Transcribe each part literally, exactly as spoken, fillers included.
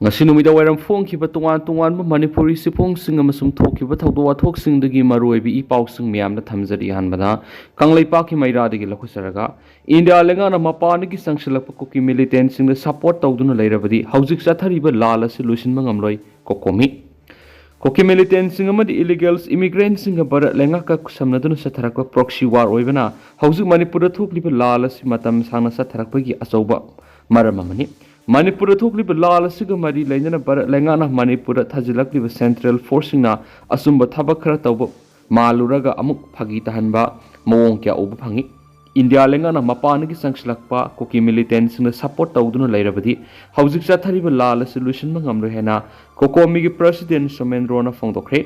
ꯉꯁꯤ ꯅꯨꯃꯤꯗꯥꯡ ꯋꯥꯏꯔꯝ ꯐꯣꯡꯈꯤꯕ ꯇꯣꯉꯥꯟ ꯇꯣꯉꯥꯟꯕ ꯃꯅꯤꯄꯨꯔꯤ ꯁꯤꯐꯣꯡꯁꯤꯡ ꯑꯃꯁꯨꯡ ꯊꯣꯛꯈꯤꯕ ꯊꯧꯗꯣꯛ ꯋꯥꯊꯣꯛꯁꯤꯡꯗꯒꯤ ꯃꯔꯨꯑꯣꯏꯕ ꯏ ꯄꯥꯎꯁꯤꯡ ꯃꯌꯥꯝꯗ ꯊꯝꯖꯔꯤ꯫ ꯑꯍꯥꯟꯕꯗ ꯀꯪꯂꯩꯄꯥꯛꯀꯤ ꯃꯩꯔꯥꯗꯒꯤ ꯂꯧꯈꯠꯆꯔꯒ, ꯏꯟꯗꯤꯌꯥ ꯂꯩꯉꯥꯛꯅ ꯃꯄꯥꯟꯗꯒꯤ ꯆꯪꯁꯤꯜꯂꯛꯄ ꯀꯨꯀꯤ ꯃꯤꯂꯤꯇꯦꯟꯁꯤꯡꯗ ꯁꯄꯣꯔꯠ ꯇꯧꯗꯨꯅ ꯂꯩꯔꯕꯗꯤ ꯍꯧꯖꯤꯛ ꯆꯠꯊꯔꯤꯕ ꯂꯥꯜ ꯑꯁꯤ ꯂꯣꯏꯁꯤꯟꯕ ꯉꯝꯂꯣꯏ꯫ ꯀꯣꯀꯣꯃꯤ꯫ ꯀꯨꯀꯤ ꯃꯤꯂꯤꯇꯦꯟꯁꯤꯡ ꯑꯃꯗꯤ ꯏꯂꯤꯒꯦꯜꯁ ꯏꯃꯤꯒ꯭ꯔꯦꯟꯁꯤꯡꯒ ꯚꯥꯔꯠ ꯂꯩꯉꯥꯛꯀ ꯈꯨꯠꯁꯝꯅꯗꯨꯅ ꯆꯠꯊꯔꯛꯄ ꯄ꯭ꯔꯣꯛꯁꯤ ꯋꯥꯔ ꯑꯣꯏꯕꯅ ꯍꯧꯖꯤꯛ ꯃꯅꯤꯄꯨꯔꯗ ꯊꯣꯛꯂꯤꯕ ꯂꯥꯜ ꯑꯁꯤ ꯃꯇꯝ ꯁꯥꯡꯅ ꯆꯠꯊꯔꯛꯄꯒꯤ ꯑꯆꯧꯕ ꯃꯔꯝ ꯑꯃꯅꯤ꯫ ꯃꯅꯤꯄꯨꯔꯗ ꯊꯣꯛꯂꯤꯕ ꯂꯥꯜ ꯑꯁꯤꯒ ꯃꯔꯤ ꯂꯩꯅꯅ ꯚꯥꯔꯠ ꯂꯩꯉꯥꯛꯅ ꯃꯅꯤꯄꯨꯔꯗ ꯊꯥꯖꯤꯜꯂꯛꯂꯤꯕ ꯁꯦꯟꯇ꯭ꯔꯦꯜ ꯐꯣꯔꯁꯁꯤꯡꯅ ꯑꯆꯨꯝꯕ ꯊꯕꯛ ꯈꯔ ꯇꯧꯕ ꯃꯥꯜꯂꯨꯔꯒ ꯑꯃꯨꯛ ꯐꯥꯒꯤ ꯇꯥꯍꯟꯕ ꯃꯑꯣꯡ ꯀꯌꯥ ꯎꯕ ꯐꯪꯉꯤ꯫ ꯏꯟꯗꯤꯌꯥ ꯂꯩꯉꯥꯛꯅ ꯃꯄꯥꯟꯗꯒꯤ ꯆꯪꯁꯤꯜꯂꯛꯄ ꯀꯨꯀꯤ ꯃꯤꯂꯤꯇꯦꯟꯁꯤꯡꯅ ꯁꯄꯣꯔꯠ ꯇꯧꯗꯨꯅ ꯂꯩꯔꯕꯗꯤ ꯍꯧꯖꯤꯛ ꯆꯠꯊꯔꯤꯕ ꯂꯥꯜ ꯑꯁꯤ ꯂꯣꯏꯁꯤꯟꯕ ꯉꯝꯂꯣꯏ ꯍꯥꯏꯅ ꯀꯣꯀꯣꯃꯤꯒꯤ ꯄ꯭ꯔꯁꯤꯗꯦꯟ ꯁꯣꯃꯦꯟꯗ꯭ꯔꯣꯅ ꯐꯣꯡꯗꯣꯛꯈ꯭ꯔꯦ꯫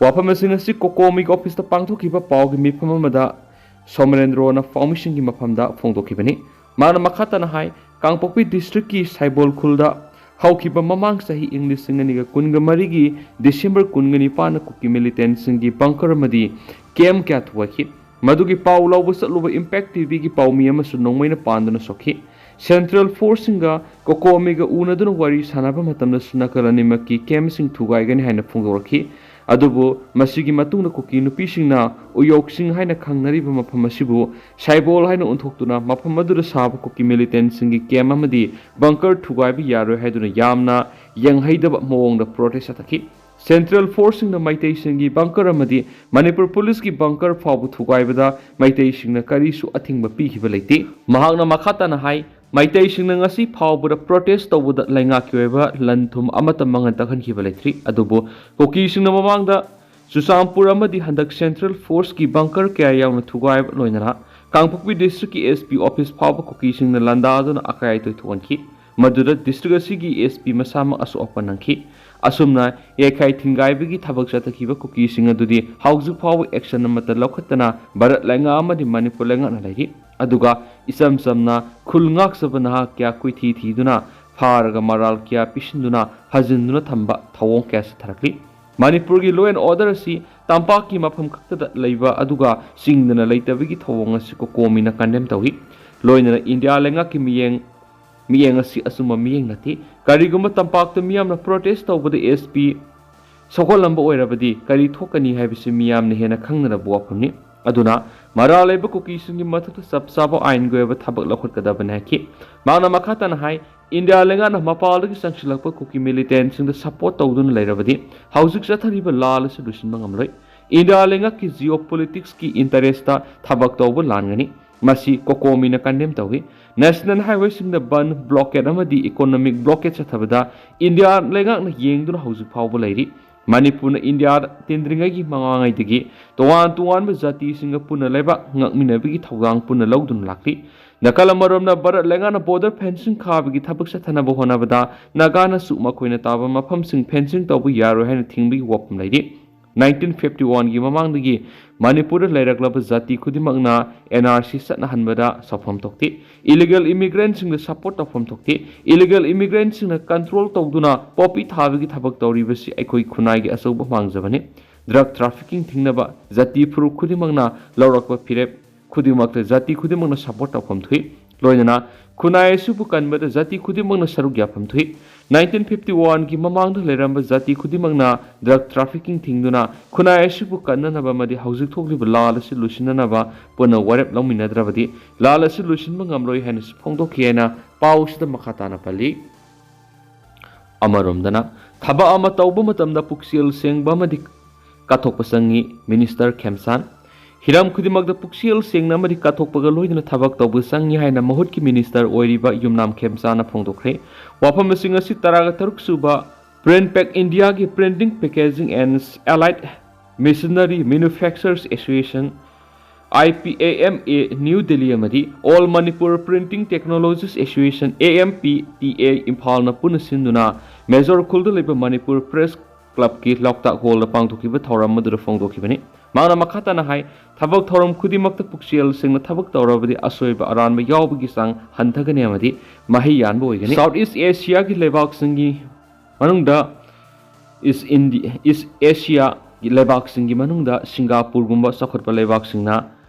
ꯋꯥꯐꯝ ꯑꯁꯤꯡ ꯑꯁꯤ ꯀꯣꯀꯣꯃꯤꯒꯤ ꯑꯣꯐꯤꯁꯇ ꯄꯥꯡꯊꯣꯛꯈꯤꯕ ꯄꯥꯎꯒꯤ ꯃꯤꯐꯝ ꯑꯃꯗ ꯁꯣꯃꯦꯟꯗ꯭ꯔꯣꯅ ꯄꯥꯎꯃꯤꯁꯤꯡꯒꯤ ꯃꯐꯝꯗ ꯐꯣꯡꯗꯣꯛꯈꯤꯕꯅꯤ꯫ ꯃꯥꯅ ꯃꯈꯥ ꯇꯥꯅ ꯍꯥꯏ, ꯀꯥꯡꯄꯣꯛꯄꯤ ꯗꯤꯁꯇ꯭ꯔꯤꯛꯀꯤ ꯁꯥꯏꯕꯣꯜ ꯈꯨꯜꯗ ꯍꯧꯈꯤꯕ ꯃꯃꯥꯡ ꯆꯍꯤ ꯏꯪ ꯂꯤꯁꯤꯡ ꯑꯅꯤꯒ ꯀꯨꯟꯒ ꯃꯔꯤꯒꯤ ꯗꯤꯁꯦꯝꯕꯔ ꯀꯨꯟꯒ ꯅꯤꯄꯥꯟꯗ ꯀꯨꯀꯤ ꯃꯤꯂꯤꯇꯦꯟꯁꯤꯡꯒꯤ ꯕꯪꯀꯔ ꯑꯃꯗꯤ ꯀꯦꯝ ꯀꯌꯥ ꯊꯨꯒꯥꯏꯈꯤ꯫ ꯃꯗꯨꯒꯤ ꯄꯥꯎ ꯂꯧꯕ ꯆꯠꯂꯨꯕ ꯏꯝꯄꯦꯛ ꯇꯤꯚꯤꯒꯤ ꯄꯥꯎꯃꯤ ꯑꯃꯁꯨ ꯅꯣꯡꯃꯩꯅ ꯄꯥꯟꯗꯨꯅ ꯁꯣꯛꯈꯤ꯫ ꯁꯦꯟꯇ꯭ꯔꯦꯜ ꯐꯣꯔꯁꯁꯤꯡꯒ ꯀꯣꯀꯣꯃꯤꯒ ꯎꯅꯗꯨꯅ ꯋꯥꯔꯤ ꯁꯥꯟꯅꯕ ꯃꯇꯝꯗꯁꯨ ꯅꯥꯀꯜ ꯑꯅꯤꯃꯛꯀꯤ ꯀꯦꯝꯁꯤꯡ ꯊꯨꯒꯥꯏꯒꯅꯤ ꯍꯥꯏꯅ ꯐꯣꯡꯗꯣꯔꯛꯈꯤ꯫ ꯑꯗꯨꯕꯨ ꯃꯁꯤꯒꯤ ꯃꯇꯨꯡꯗ ꯀꯨꯀꯤ ꯅꯨꯄꯤꯁꯤꯡꯅ ꯎꯌꯣꯛꯁꯤꯡ ꯍꯥꯏꯅ ꯈꯪꯅꯔꯤꯕ ꯃꯐꯝ ꯑꯁꯤꯕꯨ ꯁꯥꯏꯕꯣꯜ ꯍꯥꯏꯅ ꯑꯣꯟꯊꯣꯛꯇꯨꯅ ꯃꯐꯝ ꯑꯗꯨꯗ ꯁꯥꯕ ꯀꯨꯀꯤ ꯃꯤꯂꯤꯇꯦꯟꯁꯤꯡꯒꯤ ꯀꯦꯝ ꯑꯃꯗꯤ ꯕꯪꯀꯔ ꯊꯨꯒꯥꯏꯕ ꯌꯥꯔꯣꯏ ꯍꯥꯏꯗꯨꯅ ꯌꯥꯝꯅ ꯌꯦꯡꯍꯩꯗꯕ ꯃꯑꯣꯡꯗ ꯄ꯭ꯔꯣꯇꯦꯁ ꯆꯠꯊꯈꯤ꯫ ꯁꯦꯟꯇ꯭ꯔꯦꯜ ꯐꯣꯔꯁꯁꯤꯡꯅ ꯃꯩꯇꯩꯁꯤꯡꯒꯤ ꯕꯪꯀꯔ ꯑꯃꯗꯤ ꯃꯅꯤꯄꯨꯔ ꯄꯨꯂꯤꯁꯀꯤ ꯕꯪꯀꯔ ꯐꯥꯎꯕ ꯊꯨꯒꯥꯏꯕꯗ ꯃꯩꯇꯩꯁꯤꯡꯅ ꯀꯔꯤꯁꯨ ꯑꯊꯤꯡꯕ ꯄꯤꯈꯤꯕ ꯂꯩꯇꯦ꯫ ꯃꯍꯥꯛꯅ ꯃꯈꯥ ꯇꯥꯅ ꯍꯥꯏ, ꯃꯩꯇꯩꯁꯤꯡꯅ ꯉꯁꯤ ꯐꯥꯎꯕꯗ ꯄ꯭ꯔꯣꯇꯦꯁ ꯇꯧꯕꯗ ꯂꯩꯉꯥꯛꯀꯤ ꯑꯣꯏꯕ ꯂꯟ ꯊꯨꯝ ꯑꯃꯠꯇ ꯃꯥꯡꯍꯟ ꯇꯥꯛꯍꯟꯈꯤꯕ ꯂꯩꯇ꯭ꯔꯤ꯫ ꯑꯗꯨꯕꯨ ꯀꯨꯀꯤꯁꯤꯡꯅ ꯃꯃꯥꯡꯗ ꯆꯨꯔꯆꯥꯟꯄꯨꯔ ꯑꯃꯗꯤ ꯍꯟꯗꯛ ꯁꯦꯟꯇ꯭ꯔꯦꯜ ꯐꯣꯔꯁꯀꯤ ꯕꯪꯀꯔ ꯀꯌꯥ ꯌꯥꯎꯅ ꯊꯨꯒꯥꯏꯕ ꯂꯣꯏꯅꯅ ꯀꯥꯡꯄꯣꯛꯄꯤ ꯗꯤꯁꯇ꯭ꯔꯤꯛꯀꯤ ꯑꯦꯁ ꯄꯤ ꯑꯣꯐꯤꯁ ꯐꯥꯎꯕ ꯀꯨꯀꯤꯁꯤꯡꯅ ꯂꯥꯟꯗꯥꯗꯨꯅ ꯑꯀꯥꯏ ꯑꯇꯣꯏ ꯊꯣꯛꯍꯟꯈꯤ꯫ ꯃꯗꯨꯗ ꯗꯤꯁꯇ꯭ꯔꯤꯛ ꯑꯁꯤꯒꯤ ꯑꯦꯁ ꯄꯤ ꯃꯁꯥꯃꯛ ꯑꯁꯣꯛ ꯑꯄꯟ ꯅꯪꯈꯤ꯫ ꯑꯁꯨꯝꯅ ꯌꯩꯈꯥꯏ ꯊꯤꯡꯒꯥꯏꯕꯒꯤ ꯊꯕꯛ ꯆꯠꯊꯈꯤꯕ ꯀꯨꯀꯤꯁꯤꯡ ꯑꯗꯨꯗꯤ ꯍꯧꯖꯤꯛ ꯐꯥꯎꯕ ꯑꯦꯛꯁꯟ ꯑꯃꯠꯇ ꯂꯧꯈꯠꯇꯅ ꯚꯥꯔꯠ ꯂꯩꯉꯥꯛ ꯑꯃꯗꯤ ꯃꯅꯤꯄꯨꯔ ꯂꯩꯉꯥꯛꯅ ꯂꯩꯔꯤ꯫ ꯑꯗꯨꯒ ꯏꯆꯝ ꯆꯝꯅ ꯈꯨꯜ ꯉꯥꯛꯆꯕ ꯅꯍꯥ ꯀꯌꯥ ꯀꯣꯏꯊꯤ ꯊꯤꯗꯨꯅ ꯐꯥꯔꯒ ꯃꯔꯥꯜ ꯀꯌꯥ ꯄꯤꯁꯤꯟꯗꯨꯅ ꯐꯥꯖꯤꯟꯗꯨꯅ ꯊꯝꯕ ꯊꯧꯑꯣꯡ ꯀꯌꯥ ꯆꯠꯊꯔꯛꯂꯤ꯫ ꯃꯅꯤꯄꯨꯔꯒꯤ law and order ꯑꯁꯤ ꯇꯝꯄꯥꯛꯀꯤ ꯃꯐꯝ ꯈꯛꯇꯗ ꯂꯩꯕ ꯑꯗꯨꯒ ꯆꯤꯡꯗꯅ ꯂꯩꯇꯕꯒꯤ ꯊꯧꯑꯣꯡ ꯑꯁꯤ ꯀꯣꯀꯣꯃꯤꯅ ꯀꯟꯗꯦꯝ ꯇꯧꯏ꯫ ꯂꯣꯏꯅꯅ ꯏꯟꯗꯤꯌꯥ ꯂꯩꯉꯥꯛꯀꯤ ꯃꯤꯠꯌꯦꯡ ꯃꯤꯠꯌꯦꯡ ꯑꯁꯤ ꯑꯆꯨꯝꯕ ꯃꯤꯠꯌꯦꯡ ꯅꯠꯇꯦ꯫ ꯀꯔꯤꯒꯨꯝꯕ ꯇꯝꯄꯥꯛꯇ ꯃꯤꯌꯥꯝꯅ protest ꯇꯧꯕꯗ S P ꯁꯧꯒꯠꯂꯝꯕ ꯑꯣꯏꯔꯕꯗꯤ ꯀꯔꯤ ꯊꯣꯛꯀꯅꯤ ꯍꯥꯏꯕꯁꯤ ꯃꯤꯌꯥꯝꯅ ꯍꯦꯟꯅ ꯈꯪꯅꯔꯕ ꯋꯥꯐꯝꯅꯤ꯫ ꯑꯗꯨꯅ ꯃꯔꯥꯜ ꯂꯩꯕ ꯀꯨꯀꯤꯁꯤꯡꯒꯤ ꯃꯊꯛꯇ ꯆꯞ ꯆꯥꯕ ꯑꯥꯏꯟꯒꯤ ꯑꯣꯏꯕ ꯊꯕꯛ ꯂꯧꯈꯠꯀꯗꯕꯅꯤ ꯍꯥꯏꯈꯤ꯫ ꯃꯍꯥꯛꯅ ꯃꯈꯥ ꯇꯥꯅ ꯍꯥꯏ, ꯏꯟꯗꯤꯌꯥ ꯂꯩꯉꯥꯛꯅ ꯃꯄꯥꯟꯗꯒꯤ ꯆꯪꯁꯤꯜꯂꯛꯄ ꯀꯨꯀꯤ militantꯁꯤꯡꯗ support ꯇꯧꯗꯨꯅ ꯂꯩꯔꯕꯗꯤ ꯍꯧꯖꯤꯛ ꯆꯠꯊꯔꯤꯕ ꯂꯥꯜ ꯑꯁꯤ ꯂꯣꯏꯁꯤꯟꯕ ꯉꯝꯂꯣꯏ꯫ ꯏꯟꯗꯤꯌꯥ ꯂꯩꯉꯥꯛꯀꯤ geopoliticsꯀꯤ interestꯇ ꯊꯕꯛ ꯇꯧꯕ ꯂꯥꯟꯒꯅꯤ꯫ ꯃꯁꯤ COCOMIꯅ condemn ꯇꯧꯏ꯫ National highwayꯁꯤꯡꯗ ꯕꯟ, blockade ꯑꯃꯗꯤ economic blockade ꯆꯠꯊꯕꯗ ꯏꯟꯗꯤꯌꯥ ꯂꯩꯉꯥꯛꯅ ꯌꯦꯡꯗꯨꯅ ꯍꯧꯖꯤꯛ ꯐꯥꯎꯕ ꯂꯩꯔꯤ꯫ ꯃꯅꯤꯄꯨꯔꯅ ꯏꯟꯗꯤꯌꯥ ꯇꯤꯟꯗ꯭ꯔꯤꯉꯩꯒꯤ ꯃꯃꯥꯡꯉꯩꯗꯒꯤ ꯇꯣꯉꯥꯟ ꯇꯣꯉꯥꯟꯕ ꯖꯥꯇꯤꯁꯤꯡꯒ ꯄꯨꯟꯅ ꯂꯩꯕꯥꯛ ꯉꯥꯛꯃꯤꯟꯅꯕꯒꯤ ꯊꯧꯗꯥꯡ ꯄꯨꯟꯅ ꯂꯧꯗꯨꯅ ꯂꯥꯛꯂꯤ꯫ ꯅꯥꯀꯜ ꯑꯃꯔꯣꯝꯅ ꯚꯥꯔꯠ ꯂꯩꯉꯥꯛꯅ border fencing ꯈꯥꯕꯒꯤ ꯊꯕꯛ ꯆꯠꯊꯅꯕ ꯍꯣꯠꯅꯕꯗ ꯅꯥꯒꯥꯅꯁꯨ ꯃꯈꯣꯏꯅ ꯇꯥꯕ ꯃꯐꯝꯁꯤꯡ fencing ꯇꯧꯕ ꯌꯥꯔꯣꯏ ꯍꯥꯏꯅ ꯊꯤꯡꯕꯒꯤ ꯋꯥꯐꯝ ꯂꯩꯔꯤ꯫ Nineteen fifty oneꯒꯤ ꯃꯃꯥꯡꯗꯒꯤ ꯃꯅꯤꯄꯨꯔꯗ ꯂꯩꯔꯛꯂꯕ ꯖꯥꯇꯤ ꯈꯨꯗꯤꯡꯃꯛꯅ N R C ꯆꯠꯅꯍꯟꯕꯗ ꯁꯥꯎꯐꯝ ꯊꯣꯛꯇꯦ꯫ Illegal immigrantꯁꯤꯡꯗ support ꯇꯧꯐꯝ ꯊꯣꯛꯇꯦ꯫ Illegal immigrantꯁꯤꯡꯅ control ꯇꯧꯗꯨꯅ poppy ꯊꯥꯕꯒꯤ ꯊꯕꯛ ꯇꯧꯔꯤꯕꯁꯤ ꯑꯩꯈꯣꯏ ꯈꯨꯟꯅꯥꯏꯒꯤ ꯑꯆꯧꯕ ꯃꯥꯡꯖꯕꯅꯤ꯫ Drug trafficking ꯊꯤꯡꯅꯕ ꯖꯥꯇꯤ ꯐꯨꯔꯨꯞ ꯈꯨꯗꯤꯡꯃꯛꯅ ꯂꯧꯔꯛꯄ ꯐꯤꯔꯦꯞ ꯈꯨꯗꯤꯡꯃꯛꯇ ꯖꯥꯇꯤ ꯈꯨꯗꯤꯡꯃꯛꯅ support ꯇꯧꯐꯝ ꯊꯣꯛꯏ꯫ ꯂꯣꯏꯅꯅ ꯈꯨꯟꯅꯥꯏ ꯑꯁꯤꯕꯨ ꯀꯟꯕꯗ ꯖꯥꯇꯤ ꯈꯨꯗꯤꯡꯃꯛꯅ ꯁꯔꯨꯛ ꯌꯥꯐꯝ ꯊꯣꯛꯏ꯫ Nineteen fifty oneꯒꯤ ꯃꯃꯥꯡꯗ ꯂꯩꯔꯝꯕ ꯖꯥꯇꯤ ꯈꯨꯗꯤꯡꯃꯛꯅ drug trafficking ꯊꯤꯡꯗꯨꯅ ꯈꯨꯟꯅꯥꯏ ꯑꯁꯤꯕꯨ ꯀꯟꯅꯅꯕ ꯑꯃꯗꯤ ꯍꯧꯖꯤꯛ ꯊꯣꯛꯂꯤꯕ ꯂꯥꯜ ꯑꯁꯤ ꯂꯣꯏꯁꯤꯟꯅꯅꯕ ꯄꯨꯟꯅ ꯋꯥꯔꯦꯞ ꯂꯧꯃꯤꯟꯅꯗ꯭ꯔꯕꯗꯤ ꯂꯥꯜ ꯑꯁꯤ ꯂꯣꯏꯁꯤꯟꯕ ꯉꯝꯂꯣꯏ ꯍꯥꯏꯅꯁꯨ ꯐꯣꯡꯗꯣꯛꯈꯤ ꯍꯥꯏꯅ ꯄꯥꯎꯁꯤꯗ ꯃꯈꯥ ꯇꯥꯅ ꯄꯜꯂꯤ꯫ ꯑꯃꯔꯣꯝꯗꯅ ꯊꯕꯛ ꯑꯃ ꯇꯧꯕ ꯃꯇꯝꯗ ꯄꯨꯛꯆꯦꯜ ꯁꯦꯡꯕ ꯑꯃꯗꯤ ꯀꯠꯊꯣꯛꯄ ꯆꯪꯏ, Minister ꯈꯦꯝꯆꯥꯟ꯫ ꯍꯤꯔꯝ ꯈꯨꯗꯤꯡꯃꯛꯇ ꯄꯨꯛꯆꯦꯜ ꯁꯦꯡꯅ ꯑꯃꯗꯤ ꯀꯠꯊꯣꯛꯄꯒ ꯂꯣꯏꯅꯅ ꯊꯕꯛ ꯇꯧꯕ ꯆꯪꯏ ꯍꯥꯏꯅ ꯃꯍꯨꯠꯀꯤ minister ꯑꯣꯏꯔꯤꯕ ꯌꯨꯝꯅꯥꯝ ꯈꯦꯝꯆꯥꯟꯅ ꯐꯣꯡꯗꯣꯛꯈ꯭ꯔꯦ꯫ ꯋꯥꯐꯝꯁꯤꯡ ꯑꯁꯤ ꯇꯔꯥꯒ ꯇꯔꯨꯛ ꯁꯨꯕ Printpak Indiaꯒꯤ Printing, Packaging and Allied Machinery Manufacturers Association, I P A M A, New Delhi ꯑꯃꯗꯤ All Manipur Printing Technologies Association, A M P T A, ꯏꯝꯐꯥꯜꯅ ꯄꯨꯟꯅ ꯁꯤꯟꯗꯨꯅ ꯃꯦꯖꯣꯔ ꯈꯨꯜꯗ ꯂꯩꯕ ꯃꯅꯤꯄꯨꯔ Press Clubꯀꯤ ꯂꯣꯛꯇꯥꯛ ꯍꯣꯜꯗ ꯄꯥꯡꯊꯣꯛꯈꯤꯕ ꯊꯧꯔꯝ ꯑꯗꯨꯗ ꯐꯣꯡꯗꯣꯛꯈꯤꯕꯅꯤ꯫ ꯃꯍꯥꯛꯅ ꯃꯈꯥ ꯇꯥꯅ ꯍꯥꯏ, ꯊꯕꯛ ꯊꯧꯔꯝ ꯈꯨꯗꯤꯡꯃꯛꯇ ꯄꯨꯛꯆꯦꯜ ꯁꯦꯡꯅ ꯊꯕꯛ ꯇꯧꯔꯕꯗꯤ ꯑꯁꯣꯏꯕ ꯑꯔꯥꯟꯕ ꯌꯥꯎꯕꯒꯤ ꯆꯥꯡ ꯍꯟꯊꯒꯅꯤ ꯑꯃꯗꯤ ꯃꯍꯩ ꯌꯥꯟꯕ ꯑꯣꯏꯒꯅꯤ꯫ South East Asiaꯒꯤ ꯂꯩꯕꯥꯛꯁꯤꯡꯒꯤ ꯃꯅꯨꯡꯗ East Indi-, East Asiaꯒꯤ ꯂꯩꯕꯥꯛꯁꯤꯡꯒꯤ ꯃꯅꯨꯡꯗ ꯁꯤꯡꯒꯥꯄꯨꯔꯒꯨꯝꯕ ꯆꯥꯎꯈꯠꯄ ꯂꯩꯕꯥꯛꯁꯤꯡꯅ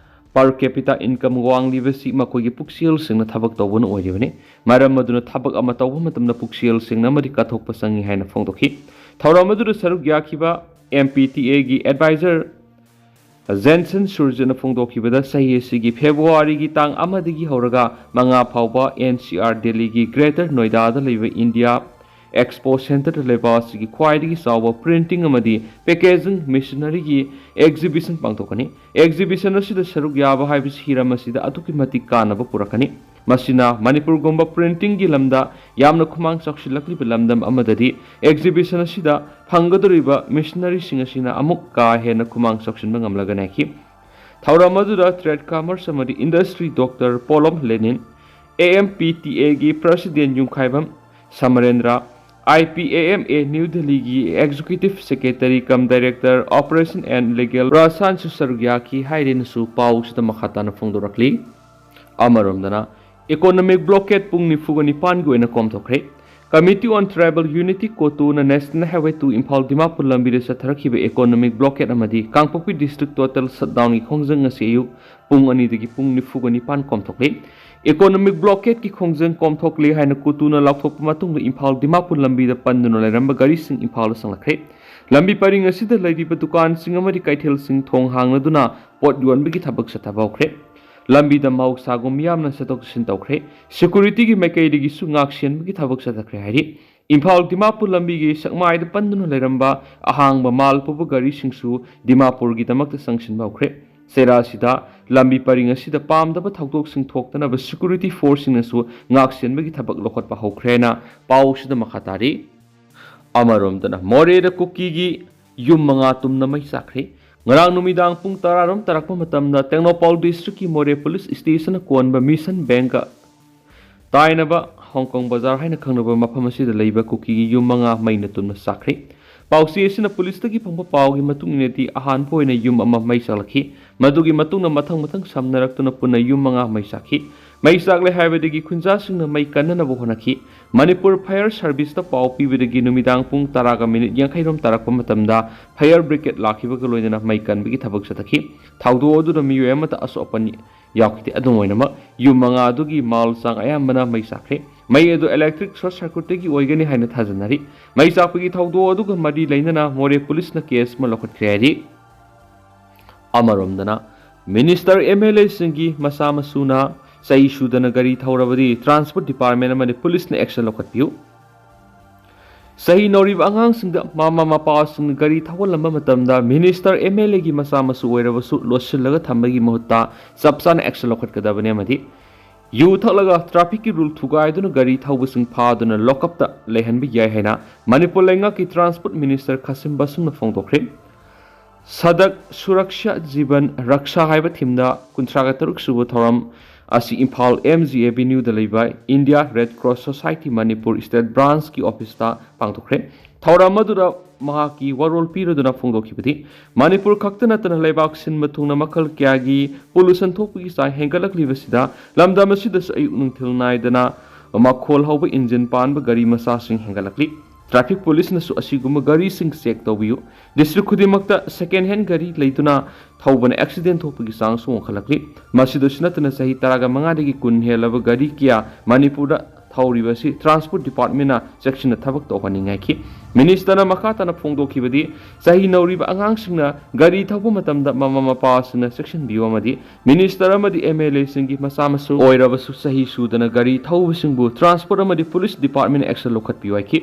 Per capita income ꯋꯥꯡꯂꯤꯕꯁꯤ ꯃꯈꯣꯏꯒꯤ ꯄꯨꯛꯆꯦꯜ ꯁꯦꯡꯅ ꯊꯕꯛ ꯇꯧꯕꯅ ꯑꯣꯏꯔꯤꯕꯅꯤ꯫ ꯃꯔꯝ ꯑꯗꯨꯅ ꯊꯕꯛ ꯑꯃ ꯇꯧꯕ ꯃꯇꯝꯗ ꯄꯨꯛꯆꯦꯜ ꯁꯦꯡꯅ ꯑꯃꯗꯤ ꯀꯠꯊꯣꯛꯄ ꯆꯪꯏ ꯍꯥꯏꯅ ꯐꯣꯡꯗꯣꯛꯈꯤ꯫ ꯊꯧꯔꯝ ꯑꯗꯨꯗ ꯁꯔꯨꯛ ꯌꯥꯈꯤꯕ M P T Aꯒꯤ advisor ꯖꯦꯟꯁꯟ ꯁꯨꯔꯖꯅ ꯐꯣꯡꯗꯣꯛꯈꯤꯕꯗ, ꯆꯍꯤ ꯑꯁꯤꯒꯤ ꯐꯦꯕ꯭ꯔꯨꯋꯥꯔꯤꯒꯤ ꯇꯥꯡ ꯑꯃꯗꯒꯤ ꯍꯧꯔꯒ ꯃꯉꯥ ꯐꯥꯎꯕ N C R ꯗꯦꯜꯂꯤꯒꯤ Greater Noida ꯗ ꯂꯩꯕ India Expo Centre ꯗ ꯂꯩꯕꯥꯛ ꯑꯁꯤꯒꯤ ꯈ꯭ꯋꯥꯏꯗꯒꯤ ꯆꯥꯎꯕ printing ꯑꯃꯗꯤ packaging machinery ꯒꯤ exhibition ꯄꯥꯡꯊꯣꯛꯀꯅꯤ꯫ Exhibition ꯑꯁꯤꯗ ꯁꯔꯨꯛ ꯌꯥꯕ ꯍꯥꯏꯕꯁꯤ ꯍꯤꯔꯝ ꯑꯁꯤꯗ ꯑꯗꯨꯛꯀꯤ ꯃꯇꯤꯛ ꯀꯥꯟꯅꯕ ꯄꯨꯔꯛꯀꯅꯤ꯫ ꯃꯁꯤꯅ ꯃꯅꯤꯄꯨꯔꯒꯨꯝꯕ printing ꯒꯤ ꯂꯝꯗ ꯌꯥꯝꯅ ꯈꯨꯃꯥꯡ ꯆꯥꯎꯁꯤꯜꯂꯛꯂꯤꯕ ꯂꯝꯗꯝ ꯑꯃꯗꯗꯤ exhibition ꯑꯁꯤꯗ ꯐꯪꯒꯗꯧꯔꯤꯕ machinery ꯁꯤꯡ ꯑꯁꯤꯅ ꯑꯃꯨꯛ ꯀꯥ ꯍꯦꯟꯅ ꯈꯨꯃꯥꯡ ꯆꯥꯎꯁꯤꯟꯕ ꯉꯝꯂꯒꯅꯤ ꯍꯥꯏꯈꯤ꯫ ꯊꯧꯔꯝ ꯑꯗꯨꯗ trade commerce ꯑꯃꯗꯤ industry Doctor ꯄꯣꯂꯝ ꯂꯦꯅꯤꯟ, A M P T A ꯒꯤ president Yumkhaibam ꯁꯃꯔꯦꯟꯗ꯭ꯔ, I P A M A New Delhi ꯒꯤ executive secretary cum director operation and legal ꯔꯥꯁꯥꯟꯁꯨ ꯁꯔꯨꯛ ꯌꯥꯈꯤ ꯍꯥꯏꯔꯦꯅꯁꯨ ꯄꯥꯎꯁꯤꯗ ꯃꯈꯥ ꯇꯥꯅ ꯐꯣꯡꯗꯣꯔꯛꯂꯤ꯫ ꯑꯃꯔꯣꯝꯗꯅ, economic blockade ꯄꯨꯡ ꯅꯤꯐꯨꯒ ꯅꯤꯄꯥꯟꯒꯤ ꯑꯣꯏꯅ ꯀꯣꯝꯊꯣꯛꯈ꯭ꯔꯦ꯫ Committee on Tribal Unity, COTU ꯅ National Highway two Imphal Dimapur ꯂꯝꯕꯤꯗ ꯆꯠꯊꯔꯛꯈꯤꯕ economic blockade ꯑꯃꯗꯤ ꯀꯥꯡꯄꯣꯛꯄꯤ district total shutdown ꯒꯤ ꯈꯣꯡꯖꯪ ꯑꯁꯤ ꯑꯌꯨꯛ ꯄꯨꯡ ꯑꯅꯤꯗꯒꯤ ꯄꯨꯡ ꯅꯤꯐꯨꯒ ꯅꯤꯄꯥꯟ ꯀꯣꯝꯊꯣꯛꯂꯤ꯫ Economic blockade ꯀꯤ ꯈꯣꯡꯖꯪ ꯀꯣꯝꯊꯣꯛꯂꯦ ꯍꯥꯏꯅ COTU ꯅ ꯂꯥꯎꯊꯣꯛꯄ ꯃꯇꯨꯡꯗ ꯏꯝꯐꯥꯜ ꯗꯤꯃꯥꯄꯨꯔ ꯂꯝꯕꯤꯗ ꯄꯟꯗꯨꯅ ꯂꯩꯔꯝꯕ ꯒꯥꯔꯤꯁꯤꯡ ꯏꯝꯐꯥꯜꯗ ꯆꯪꯂꯛꯈ꯭ꯔꯦ꯫ ꯂꯝꯕꯤ ꯄꯔꯤꯡ ꯑꯁꯤꯗ ꯂꯩꯔꯤꯕ ꯗꯨꯀꯥꯟꯁꯤꯡ ꯑꯃꯗꯤ ꯀꯩꯊꯦꯜꯁꯤꯡ ꯊꯣꯡ ꯍꯥꯡꯂꯗꯨꯅ ꯄꯣꯠ ꯌꯣꯟꯕꯒꯤ ꯊꯕꯛ ꯆꯠꯊꯕ ꯍꯧꯈ꯭ꯔꯦ꯫ ꯂꯝꯕꯤꯗ ꯃꯍꯧꯁꯥꯒꯨꯝ ꯃꯤꯌꯥꯝꯅ ꯆꯠꯊꯣꯛ ꯆꯠꯁꯤꯟ ꯇꯧꯈ꯭ꯔꯦ꯫ Security ꯒꯤ ꯃꯥꯏꯀꯩꯗꯒꯤꯁꯨ ꯉꯥꯛꯁꯦꯟꯕꯒꯤ ꯊꯕꯛ ꯆꯠꯊꯈ꯭ꯔꯦ ꯍꯥꯏꯔꯤ꯫ ꯏꯝꯐꯥꯜ ꯗꯤꯃꯥꯄꯨꯔ ꯂꯝꯕꯤꯒꯤ ꯁꯛꯃꯥꯏꯗ ꯄꯟꯗꯨꯅ ꯂꯩꯔꯝꯕ ꯑꯍꯥꯡꯕ ꯃꯥꯜ ꯄꯨꯕ ꯒꯥꯔꯤꯁꯤꯡꯁꯨ ꯗꯤꯃꯥꯄꯨꯔꯒꯤꯗꯃꯛꯇ ꯆꯪꯁꯤꯟꯕ ꯍꯧꯈ꯭ꯔꯦ꯫ ꯆꯩꯔꯥꯁꯤꯗ ꯂꯝꯕꯤ ꯄꯔꯤꯡ ꯑꯁꯤꯗ ꯄꯥꯝꯗꯕ ꯊꯧꯗꯣꯛꯁꯤꯡ ꯊꯣꯛꯇꯅꯕ security force ꯁꯤꯡꯅꯁꯨ ꯉꯥꯛꯁꯦꯟꯕꯒꯤ ꯊꯕꯛ ꯂꯧꯈꯠꯄ ꯍꯧꯈ꯭ꯔꯦꯅ ꯄꯥꯎꯁꯤꯗ ꯃꯈꯥ ꯇꯥꯔꯤ꯫ ꯑꯃꯔꯣꯝꯗꯅ, ꯃꯣꯔꯦꯗ ꯀꯨꯀꯤꯒꯤ ꯌꯨꯝ ꯃꯉꯥ ꯇꯨꯝꯅ ꯃꯩ ꯆꯥꯛꯈ꯭ꯔꯦ꯫ ꯉꯔꯥꯡ ꯅꯨꯃꯤꯗꯥꯡ ꯄꯨꯡ ꯇꯔꯥꯔꯣꯝ ꯇꯥꯔꯛꯄ ꯃꯇꯝꯗ ꯇꯦꯡꯅꯧꯄꯜ district ꯀꯤ ꯃꯣꯔꯦ police station ꯅ ꯀꯣꯟꯕ ꯃꯤꯁꯟ ꯕꯦꯡꯒ ꯇꯥꯏꯅꯕ ꯍꯣꯡꯀꯣꯡ ꯕꯖꯥꯔ ꯍꯥꯏꯅ ꯈꯪꯅꯕ ꯃꯐꯝ ꯑꯁꯤꯗ ꯂꯩꯕ ꯀꯨꯀꯤꯒꯤ ꯌꯨꯝ ꯃꯉꯥ ꯃꯩꯅ ꯇꯨꯝꯅ ꯆꯥꯛꯈ꯭ꯔꯦ꯫ ꯄꯥꯎꯆꯦ ꯑꯁꯤꯅ police ꯇꯒꯤ ꯐꯪꯕ ꯄꯥꯎꯒꯤ ꯃꯇꯨꯡ ꯏꯟꯅꯗꯤ, ꯑꯍꯥꯟꯕ ꯑꯣꯏꯅ ꯌꯨꯝ ꯑꯃ ꯃꯩ ꯆꯥꯛꯂꯛꯈꯤ꯫ ꯃꯗꯨꯒꯤ ꯃꯇꯨꯡꯗ ꯃꯊꯪ ꯃꯊꯪ ꯁꯝꯅꯔꯛꯇꯨꯅ ꯄꯨꯟꯅ ꯌꯨꯝ ꯃꯉꯥ ꯃꯩ ꯆꯥꯛꯈꯤ꯫ ꯃꯩ ꯆꯥꯛꯂꯦ ꯍꯥꯏꯕꯗꯒꯤ ꯈꯨꯟꯖꯥꯁꯤꯡꯅ ꯃꯩ ꯀꯟꯅꯅꯕ ꯍꯣꯠꯅꯈꯤ꯫ ꯃꯅꯤꯄꯨꯔ ꯐꯥꯌꯔ ꯁꯥꯔꯚꯤꯁꯇ ꯄꯥꯎ ꯄꯤꯕꯗꯒꯤ ꯅꯨꯃꯤꯗꯥꯡ ꯄꯨꯡ ꯇꯔꯥꯒ ꯃꯤꯅꯤꯠ ꯌꯥꯡꯈꯩꯔꯣꯝ ꯇꯥꯔꯛꯄ ꯃꯇꯝꯗ ꯐꯥꯌꯔ ꯕ꯭ꯔꯤꯒꯦꯗ ꯂꯥꯛꯈꯤꯕꯒ ꯂꯣꯏꯅꯅ ꯃꯩ ꯀꯟꯕꯒꯤ ꯊꯕꯛ ꯆꯠꯊꯈꯤ꯫ ꯊꯧꯗꯣꯛ ꯑꯗꯨꯗ ꯃꯤꯑꯣꯏ ꯑꯃꯠꯇ ꯑꯁꯣꯛ ꯑꯄꯟ ꯌꯥꯎꯈꯤꯗꯦ꯫ ꯑꯗꯨꯝ ꯑꯣꯏꯅꯃꯛ, ꯌꯨꯝ ꯃꯉꯥ ꯑꯗꯨꯒꯤ ꯃꯥꯜ ꯆꯥꯡ ꯑꯌꯥꯝꯕꯅ ꯃꯩ ꯆꯥꯛꯈ꯭ꯔꯦ꯫ ꯃꯩ ꯑꯗꯨ ꯏꯂꯦꯛꯇ꯭ꯔꯤꯛ ꯁꯣꯔꯠ ꯁꯔꯀ꯭ꯌꯨꯠꯇꯒꯤ ꯑꯣꯏꯒꯅꯤ ꯍꯥꯏꯅ ꯊꯥꯖꯅꯔꯤ꯫ ꯃꯩ ꯆꯥꯛꯄꯒꯤ ꯊꯧꯗꯣꯛ ꯑꯗꯨꯒ ꯃꯔꯤ ꯂꯩꯅꯅ ꯃꯣꯔꯦ ꯄꯨꯂꯤꯁꯅ ꯀꯦꯁ ꯑꯃ ꯂꯧꯈꯠꯈ꯭ꯔꯦ ꯍꯥꯏꯔꯤ꯫ ꯑꯃꯔꯣꯝꯗꯅ, ꯃꯤꯅꯤꯁꯇꯔ, ꯑꯦꯝ ꯑꯦꯜ ꯑꯦꯁꯤꯡꯒꯤ ꯃꯆꯥ ꯃꯁꯨꯅ ꯆꯍꯤ ꯁꯨꯗꯅ ꯒꯥꯔꯤ ꯊꯧꯔꯕꯗꯤ ꯇ꯭ꯔꯥꯟꯁꯄꯣꯔꯠ ꯗꯤꯄꯥꯔꯠꯃꯦꯟ ꯑꯃꯗꯤ ꯄꯨꯂꯤꯁꯅ ꯑꯦꯛꯁꯟ ꯂꯧꯈꯠꯄꯤꯌꯨ꯫ ꯆꯍꯤ ꯅꯧꯔꯤꯕ ꯑꯉꯥꯡꯁꯤꯡꯗ ꯃꯃꯥ ꯃꯄꯥꯁꯤꯡꯅ ꯒꯥꯔꯤ ꯊꯧꯍꯜꯂꯝꯕ ꯃꯇꯝꯗ ꯃꯤꯅꯤꯁꯇꯔ, ꯑꯦꯝ ꯑꯦꯜ ꯑꯦꯒꯤ ꯃꯆꯥ ꯃꯁꯨ ꯑꯣꯏꯔꯕꯁꯨ ꯂꯣꯠꯁꯤꯜꯂꯒ ꯊꯝꯕꯒꯤ ꯃꯍꯨꯠꯇ ꯆꯞ ꯆꯥꯅ ꯑꯦꯛꯁꯟ ꯂꯧꯈꯠꯀꯗꯕꯅꯤ ꯑꯃꯗꯤ ꯌꯨ ꯊꯛꯂꯒ ꯇ꯭ꯔꯥꯐꯤꯛꯀꯤ ꯔꯨꯜ ꯊꯨꯒꯥꯏꯗꯨꯅ ꯒꯥꯔꯤ ꯊꯧꯕꯁꯤꯡ ꯐꯥꯗꯨꯅ ꯂꯣꯀꯞꯇ ꯂꯩꯍꯟꯕ ꯌꯥꯏ ꯍꯥꯏꯅ ꯃꯅꯤꯄꯨꯔ ꯂꯩꯉꯥꯛꯀꯤ ꯇ꯭ꯔꯥꯟꯁꯄꯣꯔꯠ ꯃꯤꯅꯤꯁꯇꯔ ꯈꯥꯁꯤꯝ ꯕꯥꯁꯨꯝꯅ ꯐꯣꯡꯗꯣꯛꯈ꯭ꯔꯦ꯫ ꯁꯗꯛ ꯁꯨꯔꯛꯁꯥ ꯖꯤꯕꯟ ꯔꯛꯁꯥ ꯍꯥꯏꯕ ꯊꯤꯝꯗ ꯀꯨꯟꯊ꯭ꯔꯥꯒ ꯇꯔꯨꯛ ꯁꯨꯕ ꯊꯧꯔꯝ ꯑꯁꯤ ꯏꯝꯐꯥꯜ ꯑꯦꯝ ꯖꯤ ꯑꯦꯚꯦꯅ꯭ꯌꯨꯗ ꯂꯩꯕ India Red Cross Society Manipur state ꯕ꯭ꯔꯥꯟꯁꯀꯤ ꯑꯣꯐꯤꯁꯇ ꯄꯥꯡꯊꯣꯛꯈ꯭ꯔꯦ꯫ ꯊꯧꯔꯝ ꯑꯗꯨꯗ ꯃꯍꯥꯛꯀꯤ ꯋꯥꯔꯣꯜ ꯄꯤꯔꯗꯨꯅ ꯐꯣꯡꯗꯣꯛꯈꯤꯕꯗꯤ, ꯃꯅꯤꯄꯨꯔ ꯈꯛꯇ ꯅꯠꯇꯅ ꯂꯩꯕꯥꯛ ꯁꯤꯟꯕ ꯊꯨꯡꯅ ꯃꯈꯜ ꯀꯌꯥꯒꯤ ꯄꯣꯂꯨꯁꯟ ꯊꯣꯛꯄꯒꯤ ꯆꯥꯡ ꯍꯦꯟꯒꯠꯂꯛꯂꯤꯕꯁꯤꯗ ꯂꯝꯗꯝ ꯑꯁꯤꯗꯁꯨ ꯑꯌꯨꯛ ꯅꯨꯡꯊꯤꯜ ꯅꯥꯏꯗꯅ ꯃꯈꯣꯜ ꯍꯧꯕ ꯏꯟꯖꯤꯟ ꯄꯥꯟꯕ ꯒꯥꯔꯤ ꯃꯆꯥꯁꯤꯡ ꯍꯦꯟꯒꯠꯂꯛꯂꯤ꯫ ꯇ꯭ꯔꯥꯐꯤꯛ ꯄꯨꯂꯤꯁꯅꯁꯨ ꯑꯁꯤꯒꯨꯝꯕ ꯒꯥꯔꯤꯁꯤꯡ ꯆꯦꯛ ꯇꯧꯕꯤꯌꯨ꯫ ꯗꯤꯁꯇ꯭ꯔꯤꯛ ꯈꯨꯗꯤꯡꯃꯛꯇ ꯁꯦꯀꯦꯟ ꯍꯦꯟ ꯒꯥꯔꯤ ꯂꯩꯗꯨꯅ ꯊꯧꯕꯅ ꯑꯦꯛꯁꯤꯗꯦꯟ ꯊꯣꯛꯄꯒꯤ ꯆꯥꯡꯁꯨ ꯋꯥꯡꯈꯠꯂꯛꯂꯤ꯫ ꯃꯁꯤꯗꯁꯨ ꯅꯠꯇꯅ ꯆꯍꯤ ꯇꯔꯥꯒ ꯃꯉꯥꯗꯒꯤ ꯀꯨꯟ ꯍꯦꯜꯂꯕ ꯒꯥꯔꯤ ꯀꯌꯥ ꯃꯅꯤꯄꯨꯔꯗ ꯊꯧꯔꯤꯕ ꯑꯁꯤ ꯇ꯭ꯔꯥꯟꯁꯄꯣꯔꯠ ꯗꯤꯄꯥꯔꯠꯃꯦꯟꯅ ꯆꯦꯛꯁꯤꯟꯅ ꯊꯕꯛ ꯇꯧꯍꯟꯅꯤꯡꯉꯥꯏꯈꯤ꯫ ꯃꯤꯅꯤꯁꯇꯔꯅ ꯃꯈꯥ ꯇꯥꯅ ꯐꯣꯡꯗꯣꯛꯈꯤꯕꯗꯤ, ꯆꯍꯤ ꯅꯧꯔꯤꯕ ꯑꯉꯥꯡꯁꯤꯡꯅ ꯒꯥꯔꯤ ꯊꯧꯕ ꯃꯇꯝꯗ ꯃꯃꯥ ꯃꯄꯥꯁꯤꯡꯅ ꯆꯦꯛꯁꯤꯟꯕꯤꯌꯨ ꯑꯃꯗꯤ ꯃꯤꯅꯤꯁꯇꯔ ꯑꯃꯗꯤ ꯑꯦꯝ ꯑꯦꯜ ꯑꯦꯁꯤꯡꯒꯤ ꯃꯆꯥ ꯃꯁꯨ ꯑꯣꯏꯔꯕꯁꯨ ꯆꯍꯤ ꯁꯨꯗꯅ ꯒꯥꯔꯤ ꯊꯧꯕꯁꯤꯡꯕꯨ ꯇ꯭ꯔꯥꯟꯁꯄꯣꯔꯠ ꯑꯃꯗꯤ ꯄꯨꯂꯤꯁ ꯗꯤꯄꯥꯔꯠꯃꯦꯟꯅ ꯑꯦꯛꯁꯟ ꯂꯧꯈꯠꯄꯤꯌꯨ ꯍꯥꯏꯈꯤ꯫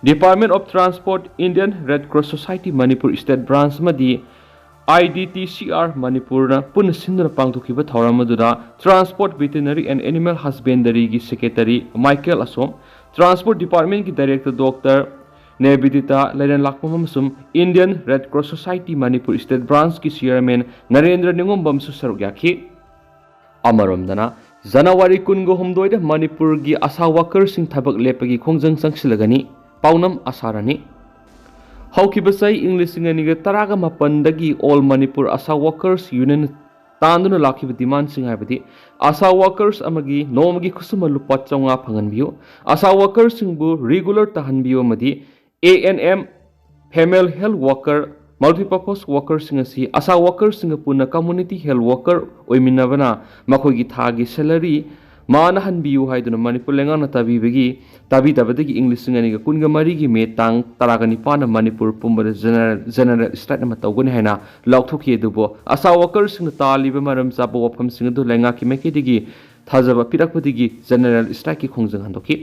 Department of Transport, Indian Red Cross Society Manipur State Branch ꯑꯃꯗꯤ I D T C R ꯃꯅꯤꯄꯨꯔꯅ ꯄꯨꯟꯅ ꯁꯤꯟꯗꯨꯅ ꯄꯥꯡꯊꯣꯛꯈꯤꯕ ꯊꯧꯔꯝ ꯑꯗꯨꯗ Transport Veterinary and Animal Husbandryꯒꯤ ꯁꯦꯀ꯭ꯔꯦꯇꯔꯤ ꯃꯥꯏꯀꯦꯜ ꯑꯁꯣꯝ, ꯇ꯭ꯔꯥꯟꯁꯄꯣꯔꯠ ꯗꯤꯄꯥꯔꯠꯃꯦꯟꯒꯤ ꯗꯥꯏꯔꯦꯛꯇꯔ ꯗꯣꯛꯇꯔ ꯅꯦꯕꯤꯗꯤꯇꯥ ꯂꯩꯔꯦꯟꯂꯥꯛꯄꯝ ꯑꯃꯁꯨꯡ Indian Red Cross Society Manipur State Branchꯀꯤ ꯆꯤꯌꯔꯃꯦꯟ ꯅꯔꯦꯟꯗ꯭ꯔ ꯅꯤꯉꯣꯝꯕꯝꯁꯨ ꯁꯔꯨꯛ ꯌꯥꯈꯤ꯫ ꯑꯃꯔꯣꯝꯗꯅ, ꯖꯅꯋꯥꯔꯤ ꯀꯨꯟꯒ ꯍꯨꯝꯗꯣꯏꯗ ꯃꯅꯤꯄꯨꯔꯒꯤ ꯑꯁꯥ ꯋꯥꯀꯔꯁꯤꯡ ꯊꯕꯛ ꯂꯦꯞꯄꯒꯤ ꯈꯣꯡꯖꯪ ꯆꯪꯁꯤꯜꯂꯒꯅꯤ꯫ ꯄꯥꯎꯅꯝ ꯑꯁꯥꯔꯥꯅꯤ꯫ ꯍꯧꯈꯤꯕ ꯆꯍꯤ ꯏꯪ ꯂꯤꯁꯤꯡ ꯑꯅꯤꯒ ꯇꯔꯥꯒ ꯃꯥꯄꯟꯗꯒꯤ All Manipur Asha Workers Union ꯇꯥꯟꯗꯨꯅ ꯂꯥꯛꯈꯤꯕ ꯗꯤꯃꯥꯟꯁꯤꯡ ꯍꯥꯏꯕꯗꯤ ꯑꯁꯥ ꯋꯥꯀꯔꯁ ꯑꯃꯒꯤ ꯅꯣꯡꯃꯒꯤ ꯈꯨꯠꯁꯨꯃꯟ ꯂꯨꯄꯥ ꯆꯥꯝꯃꯉꯥ ꯐꯪꯍꯟꯕꯤꯌꯨ, ꯑꯁꯥ ꯋꯥꯀꯔꯁꯤꯡꯕꯨ ꯔꯤꯒꯨꯂꯔ ꯇꯥꯍꯟꯕꯤꯌꯨ ꯑꯃꯗꯤ A N M, female health worker, multipurpose ꯋꯥꯀꯔꯁꯤꯡ ꯑꯁꯤ ꯑꯁꯥ ꯋꯥꯀꯔꯁꯤꯡꯒ ꯄꯨꯟꯅ ꯀꯝꯃꯨꯅꯤꯇꯤ ꯍꯦꯜꯊ ꯋꯥꯀꯔ ꯑꯣꯏꯃꯤꯟꯅꯕꯅ ꯃꯈꯣꯏꯒꯤ ꯊꯥꯒꯤ ꯁꯦꯂꯔꯤ ꯃꯥꯅꯍꯟꯕꯤꯌꯨ ꯍꯥꯏꯗꯨꯅ ꯃꯅꯤꯄꯨꯔ ꯂꯩꯉꯥꯛꯅ ꯇꯥꯕꯤꯕꯒꯤ, ꯇꯥꯕꯤꯗꯕꯗꯒꯤ ꯏꯪ ꯂꯤꯁꯤꯡ ꯑꯅꯤꯒ ꯀꯨꯟꯒ ꯃꯔꯤꯒꯤ ꯃꯦ ꯇꯥꯡ ꯇꯔꯥꯒ ꯅꯤꯄꯥꯟꯗ ꯃꯅꯤꯄꯨꯔ ꯄꯨꯝꯕꯗ ꯖꯦꯅꯔꯦꯜ, ꯖꯦꯅꯔꯦꯜ ꯁ꯭ꯇ꯭ꯔꯥꯏꯛ ꯑꯃ ꯇꯧꯒꯅꯤ ꯍꯥꯏꯅ ꯂꯥꯎꯊꯣꯛꯈꯤ꯫ ꯑꯗꯨꯕꯨ ꯑꯁꯥ ꯋꯥꯀꯔꯁꯤꯡꯅ ꯇꯥꯜꯂꯤꯕ ꯃꯔꯝ ꯆꯥꯕ ꯋꯥꯐꯝꯁꯤꯡ ꯑꯗꯨ ꯂꯩꯉꯥꯛꯀꯤ ꯃꯥꯏꯀꯩꯗꯒꯤ ꯊꯥꯖꯕ ꯄꯤꯔꯛꯄꯗꯒꯤ ꯖꯦꯅꯔꯦꯜ ꯁ꯭ꯇ꯭ꯔꯥꯏꯛꯀꯤ ꯈꯣꯡꯖꯪ ꯍꯟꯗꯣꯛꯈꯤ꯫